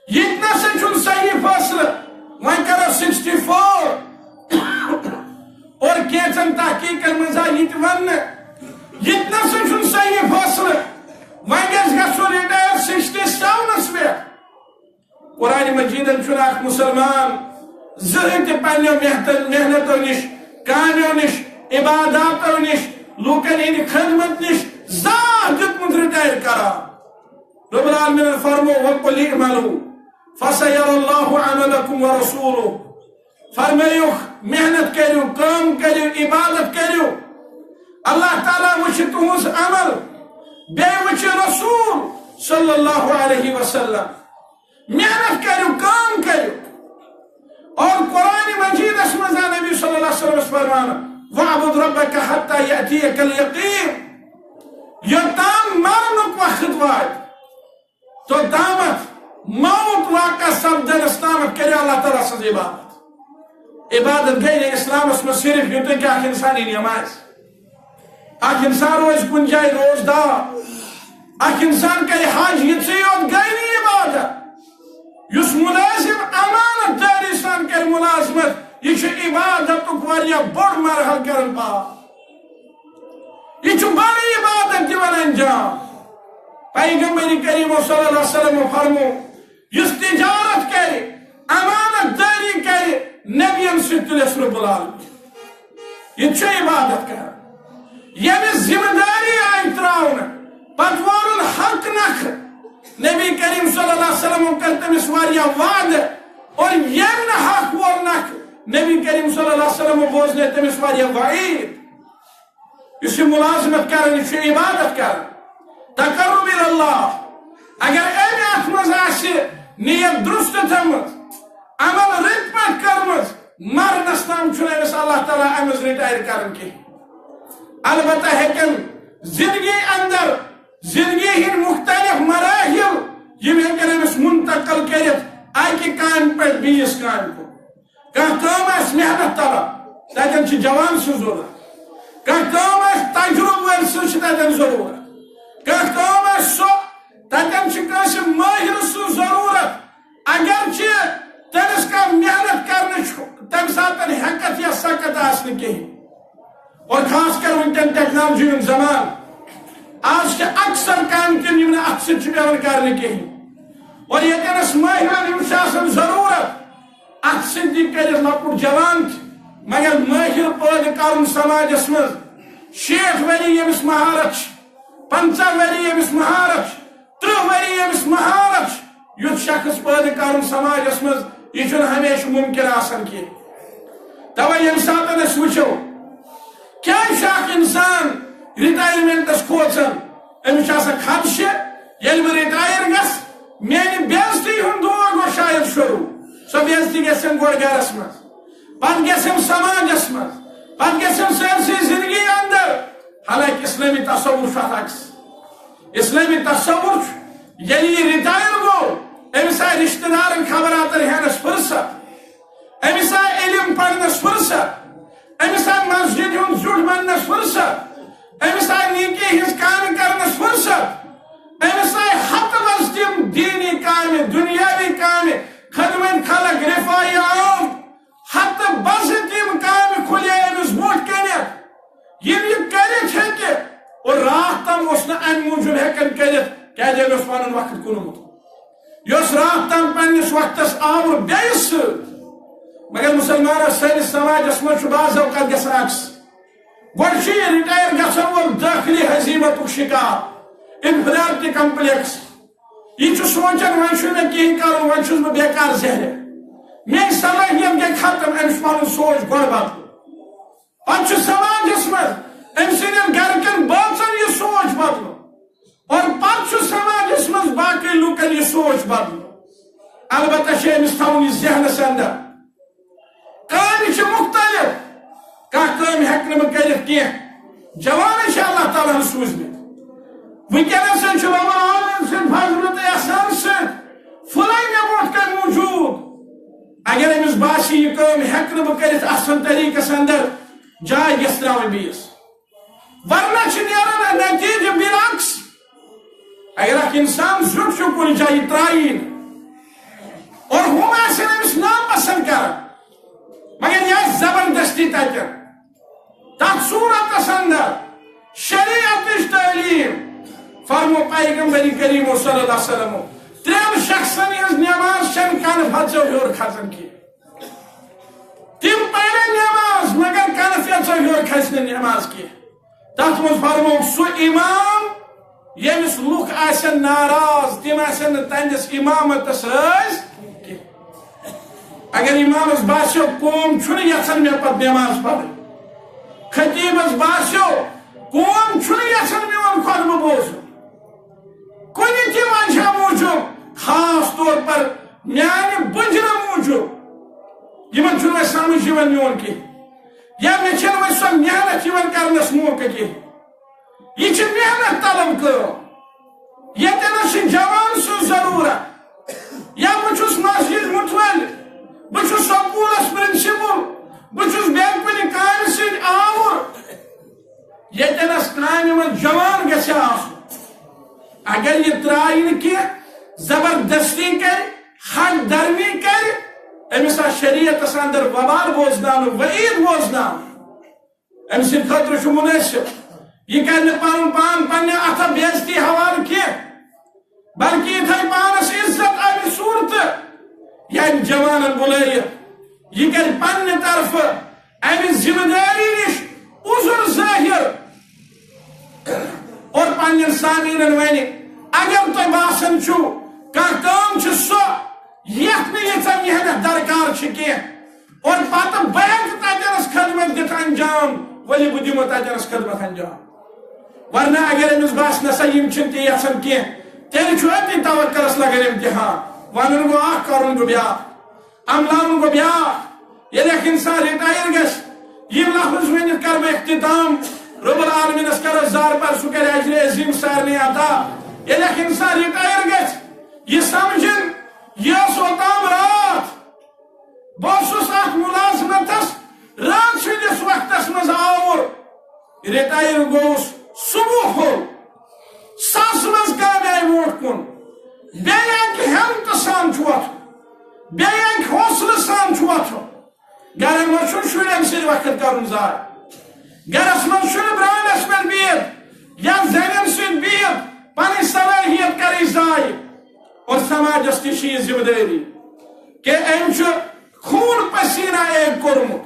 یہِ تہِ نہ سا چھُنہٕ صحیح فٲصلہٕ۔ وۄنۍ کرو سِکسٹی فور۔ اور کینٛژن تحقیٖقن منٛز آو یہِ تہِ وننہٕ، یہِ تہِ نہ سا چھُنہٕ صحیح فٲصلہٕ۔ وۄنۍ گژھِ گژھُن رِٹایَر سِکسٹی سیونس پٮ۪ٹھ۔ قرآن مجیدن چھُنہٕ اکھ مُسلمان زٕہٕنۍ تہِ پننیو محنتن، محنتو نِش، کامیو نِش، عباداتو نِش، لوٗکن ہٕنٛدِ خدمت نِش زانٛہہ دیُتمُت رِٹایَر قرار۔ رب العالمینن فرمو، "وقل اعملوا فسيرى الله عملكم ورسوله"۔ فرمٲیُکھ، محنت کٔرِو، کٲم کٔرِو، عبادت کٔرِو۔ اللہ تعالیٰ وٕچھِ تُہٕنٛز عمل، بیٚیہِ وٕچھِ رسول صلی اللہ علیہ وسلم۔ محنت کٔرِو، کٲم کٔرِو۔ اور قرآن مجیدس منٛز آو نبی صلی اللہ علیہ وسلم فرمان، "واعبد ربك حتى يأتيك اليقين"۔ یوٚتام مرنُک وقت واتہِ، توٚتامَتھ موت واقع سپدنس تامَتھ کٔرِو اللہ تعالیٰ سٕنٛز عبادت۔ عبادت گٔے نہٕ اسلامس منٛز صرف یُتُے کہِ اکھ انسان یی نمازِ، اکھ انسان روزِ کُنہِ جایہِ روزدار، اکھ انسان کرِ حج، یِژٕے یوت گٔے نہٕ عبادت۔ یُس مُلٲزِم امانت دٲری سان کرِ مُلازمت، یہِ چھُ عبادتُک واریاہ بوٚڑ مرحلہٕ کران پار۔ یہِ چھُ بٔڑ عبادت دِوان انجام۔ پیغمبر کریم صلی اللہ علیہ وسلم فرمو، یُس تجارت کرِ، امانت دٲری کرِ، نبین سۭتۍ تُلٮ۪س رب العالمین۔ یہِ چھُ عبادت کران۔ ییٚمِس ذمہ دٲری آیہِ تراونہٕ، پتہٕ وورُن حق نکھٕ، نبی کریم صلی اللہ علیہ وسلم کٔر تٔمِس واریاہ وعدٕ، اور ییٚمۍ نہٕ حق وور نکھٕ، نبی کریم صلی اللہ علیہ وسلم بوزنٲے تٔمِس واریاہ وعید۔ یُس یہِ مُلازمت کران، یہِ چھُ عبادت کران، تقرب الی اللہ۔ اگر أمۍ اتھ منٛز آسہِ نیت درست تھٲومٕژ، عمل رٕتۍ پٲٹھۍ کٔرمٕژ، مرنس تام چھُنہٕ أمِس اللہ تعالیٰ أمِس رِٹایَر کران کینٛہہ۔ البتہ ہیٚکن زندگی اندر، زندگی ہٕنٛدۍ مختلف مراحل، یِم ہیٚکن أمِس منتقل کٔرِتھ اکہِ کامہِ پٮ۪ٹھ بیٚیِس کامہِ کُن۔ کانٛہہ کٲم آسہِ محنت طلب، تتٮ۪ن چھِ جوان سٕنٛز ضروٗرت۔ کانٛہہ کٲم آسہِ تجربہٕ وٲلۍ سٕنٛز چھِ تتٮ۪ن ضروٗرت۔ کانٛہہ کٲم آسہِ سۄ، تتٮ۪ن چھِ کٲنٛسہِ مٲہِر سٕنٛز ضروٗرت۔ اگرچہِ تٔمِس کانٛہہ محنت کرنٕچ تمہِ ساتہٕ ہٮ۪کتھ یا سکت آسہِ نہٕ کِہیٖنۍ۔ اور خاص کر وٕنکٮ۪ن ٹیکنالوجی ہُنٛد زمانہٕ، آز چھِ اکثر کامہِ تِم، یِم نہٕ اتھٕ سۭتۍ چھِ پٮ۪وان کرنہِ کِہیٖنۍ۔ اور ییٚتٮ۪نس مٲہِرن ہُنٛد چھُ آسان ضروٗرت، اتھٕ سۭتۍ تہِ کٔرِتھ لۄکُٹ جوان تہِ، مگر مٲہِر پٲدٕ کرُن سماجس منٛز۔ شیٹھ ؤری ییٚمِس مہارت چھِ، پنٛژاہ ؤری ییٚمِس مہارت چھِ، ترٕٛہ ؤری ییٚمِس مہارت چھِ، یُتھ شخص پٲدٕ کرُن سماجس منٛز، یہِ چھُنہٕ ہمیشہٕ مُمکِن آسان کینٛہہ۔ توے ییٚمہِ ساتہٕ أسۍ وٕچھو، کیٛازِ چھُ اکھ انسان ریٹائرمنٹس کھوژان؟ أمِس چھُ آسان خدشہٕ، ییٚلہِ بہٕ ریٹائر گژھٕ، میانہِ بے عزتی ہُنٛد دور گوٚو شاید شروع۔ سۄ بے عزتی گژھِ أمۍ گۄڈٕ گرس منٛز، پتہٕ گژھِ أمۍ سماجس منٛز، پتہٕ گژھِ أمۍ سٲرسٕے زندگی اندر۔ حالانکہ اسلٲمی تصوُر چھُ اتھ عکس۔ اسلٲمی تصوُر چھُ، ییٚلہِ یہِ ریٹائر گوٚو، أمِس آیہِ رشتہٕ دارن خبراتن ہینس فرصت، أمِس آیہِ علم پرنس فرصت، أمِس آیہِ مسجد ہُنٛد زیُٹھ بننس فرصت، أمِس آیہِ نیکی ہٕنٛز کامہِ کرنس فرصت، أمِس آیہِ ہتہٕ بس تِم دینی کامہِ، دنیاوی کامہِ، خدمت خلق، رفاہی عام، ہتہٕ بس تِم کامہِ کھُلے أمِس برونٛٹھ کنٮ۪تھ، یِم یہِ کٔرِتھ ہیٚکہِ۔ اور راتھ تام اوس نہٕ امہِ موٗجوٗب ہیٚکان کٔرِتھ، کیازِ أمۍ اوس پنُن وقت کُنمُت۔ یہِ اوس راتھ تام پننِس وقتس آوُر بیٚیِس سۭتۍ۔ مگر مسلمانو، سٲنِس سماجس منٛز چھُ بعض اوقات گژھان عکس۔ گۄڈٕ چھُ یہِ ریٹائر گژھن وول دٲخلی ہزیمتُک شکار، انفیریارٹی کمپلیکس۔ یہِ چھُ سونچان، وۄنۍ چھُنہٕ مےٚ کِہیٖنۍ کرُن، وۄنۍ چھُس بہٕ بیکار زہرِ۔ میٲنۍ صلٲحیت گٔے ختم، أمِس چھُ پنُن سونچ گۄڈٕ بدلُن۔ پتہٕ چھُ سماجس منٛز أمۍ سٕنٛدٮ۪ن گرِکٮ۪ن بٲژن یہِ سونچ بدلُن۔ اور پتہٕ چھُ سماجس منٛز باقی لوٗکن یہِ سونچ بدلُن۔ البتہ چھُ أمِس تھاوُن یہِ ذہنس اندر، کامہِ چھِ مختلف۔ کانٛہہ کٲم ہیٚکہٕ نہٕ بہٕ کٔرِتھ کینٛہہ۔ جوانٕے چھِ اللہ تعالیٰ ہن سوٗزمٕتۍ۔ وٕنکیٚنس چھُ رب العالمین سٕنٛدِ فضلہٕ تہٕ احسان سۭتۍ پھُلے مےٚ برونٛٹھ کنہِ موٗجوٗد۔ اگر أمِس باسہِ، یہِ کٲم ہیٚکہٕ نہٕ بہٕ کٔرِتھ اصل طریٖقس اندر، جاے گژھِ ترٛاوٕنۍ بیٚیِس۔ ورنہ چھِ نیران نتیجہٕ بالعکس۔ اگر اکھ انسان زیُٹھ چھُ کُنہِ جایہِ، ترٛایی نہٕ، اور ہُم آسن أمِس ناپسنٛد کران، مگر یہِ آسہِ زبردستی تتٮ۪ن۔ تتھ صورتس اندر شریعتٕچ تعلیٖم فرمو پیغمبر کریمو صلی اللہ علیہ وسلمو، ترٛٮ۪ن شخصن ہٕنٛز نٮ۪ماز چھنہٕ کنہٕ پھژو ہیوٚر کھژان کینٛہہ۔ تِم پرن نٮ۪ماز، مگر کنہٕ پھژو ہیوٚر کھسہِ نہٕ نٮ۪ماز کینٛہہ۔ تتھ منٛز فرمووُکھ، سُہ امام ییٚمِس لُکھ آسن ناراض، تِم آسن نہٕ تہنٛدِس امامتس رٲضۍ کینٛہہ۔ اگر امامس باسیو، قوم چھُنہٕ یژھان مےٚ پتہٕ نٮ۪ماز پرٕنۍ، خطیبس باسیو، قوم چھُنہٕ یژھان میون خطبہٕ بوزُن، کُنہِ تہِ وجہ موٗجوٗب، خاص طور پر میانہِ بُجرٕ موٗجوٗب، یِمن چھُنہٕ وۄنۍ سمجھ یِوان میون کینٛہہ، یا مےٚ چھَنہٕ وۄنۍ سۄ محنت یِوان کرنس موقعہٕ کینٛہہ۔ یہِ چھِ محنت طلب کٲم۔ ییٚتٮ۪نس چھِ جوان سٕنٛز ضروٗرت۔ یا بہٕ چھُس مسجد مُتوَل، بہٕ چھُس سکوٗلس پرنسپل، بہٕ چھُس بیٚیہِ کُنہِ کامہِ سۭتۍ آوُر۔ ییٚتٮ۪نس کامہِ منٛز جوان گژھِ آسُن۔ اگر یہِ ترٛایہِ نہٕ کینٛہہ، زبردستی کرِ، حق درمی کرِ، أمِس آسہِ شریعتس اندر وبال بوزناونہٕ، وعید بوزناونہٕ۔ أمۍ سٕنٛدِ خٲطرٕ چھُ مُنٲسِب۔ یہِ کرِ نہٕ پنُن پان پننہِ اتھٕ بے عزتی حوالہٕ کینٛہہ، بلکہِ یہِ تھایہِ پانس عزت امہِ صوٗرتہٕ، ییٚمۍ جوانن بُلٲیِتھ۔ یہِ کرِ پننہِ طرفہٕ امہِ ذمہٕ دٲری نِش عذر ظٲہِر اور پننٮ۪ن سامعیٖنن ونہِ، اگر تۄہہِ باسان چھُو کانٛہہ کٲم چھِ سۄ، یتھ نہٕ ییٖژاہ محنت درکار چھِ کینٛہہ، اور پتہٕ بہٕ ہیٚکہٕ تتٮ۪نس خدمت دِتھ انجام، ؤلِو بہٕ دِمہٕ تتٮ۪نس خدمت انجام۔ ورنہ اگر أمِس باسہِ، نسا یِم چھِنہٕ تہِ یژھان کینٛہہ، تیٚلہِ چھُ أتی توکلس لگان امتحان۔ ونُن گوٚو اکھ، کرُن گوٚو بیٛاکھ، عملاوُن گوٚو بیٛاکھ۔ ییٚلہِ اکھ انسان ریٹائر گژھِ، یِم لفظ ؤنِتھ کرٕ بہٕ اختتام۔ رب العالمینس کرو زارٕ پار، سُہ کرِ اجر عظیم سارنٕے عطا۔ ییٚلہِ اکھ انسان ریٹائر گژھِ، یہِ سمجھِن، یہِ ٲس اوٚتام راتھ، بہٕ اوسُس اتھ ملازمتس راتھ سٕنٛدِس وقتس منٛز آوُر، ریٹائر گوٚوُس صبحُل، سس منٛز کامہِ آیہِ برونٛٹھ کُن، بیٚیہِ اکہِ ہمتہٕ سان چھُ وۄتھُن، بیٚیہِ اکہِ حوصلہٕ سان چھُ وۄتھُن۔ گرن منٛز چھُنہٕ شُرٮ۪ن سۭتۍ وقت کرُن ضایع، گرس منٛز چھُنہٕ برانڈس پٮ۪ٹھ بِہِتھ یا زنٮ۪ن سۭتۍ پنٕنۍ صلٲحیت کرٕنۍ ضایع۔ اور سماجس تہِ چھِ یہِ ذمہٕ دٲری کہ أمۍ چھُ خوٗن پسیٖنہ ایک کوٚرمُت،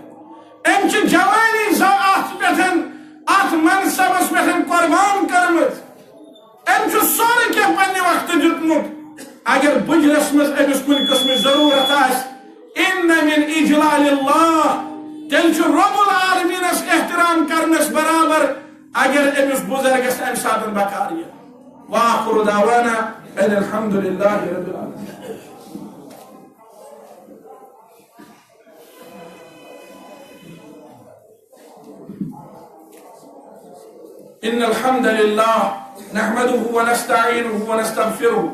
أمۍ چھِ جوانی زا اتھ پٮ۪ٹھ، اتھ منصبس پٮ۪ٹھ قربان کٔرمٕژ، أمۍ چھُ سورُے کینٛہہ پننہِ وقتہٕ دیُتمُت۔ اگر بُجرس منٛز أمِس کُنہِ قٕسمٕچ ضروٗرت آسہِ، ان من اجلال اللہ، تیٚلہِ چھُ رب العالمینس احترام کرنس برابر اگر أمِس بُزرگس امہِ ساتہٕ بکار یِیہِ۔ وآخر دعوانا ان الحمد لله رب العالمين۔ إن الحمد لله نحمده ونستعينه ونستغفره،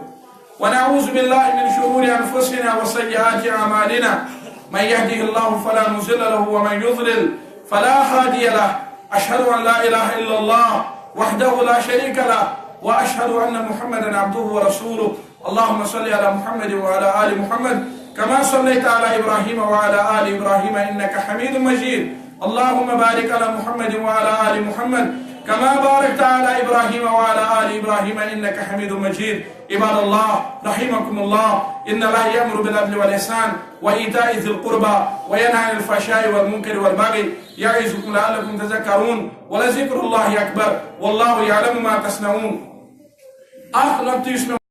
ونعوذ بالله من شرور أنفسنا وسيئات أعمالنا. من يهده الله فلا مضل له، ومن يضلل فلا هادي له. أشهد أن لا إله إلا الله وحده لا شريك له، وأشهد أن محمدا عبده ورسوله. اللهم صل على محمد وعلى آل محمد كما صليت على إبراهيم وعلى آل إبراهيم إنك حميد مجيد. اللهم بارك على محمد وعلى آل محمد كما باركت على إبراهيم وعلى آل إبراهيم إنك حميد مجيد. عباد الله، رحمكم الله، إن الله يأمر بالعدل والإحسان وإيتاء ذي القربى وينهى عن الفحشاء والمنكر والبغي يعظكم لعلكم تذكرون. ولذكر الله أكبر. والله يعلم ما تصنعون. اکھ لۄکٹُے یُس مےٚ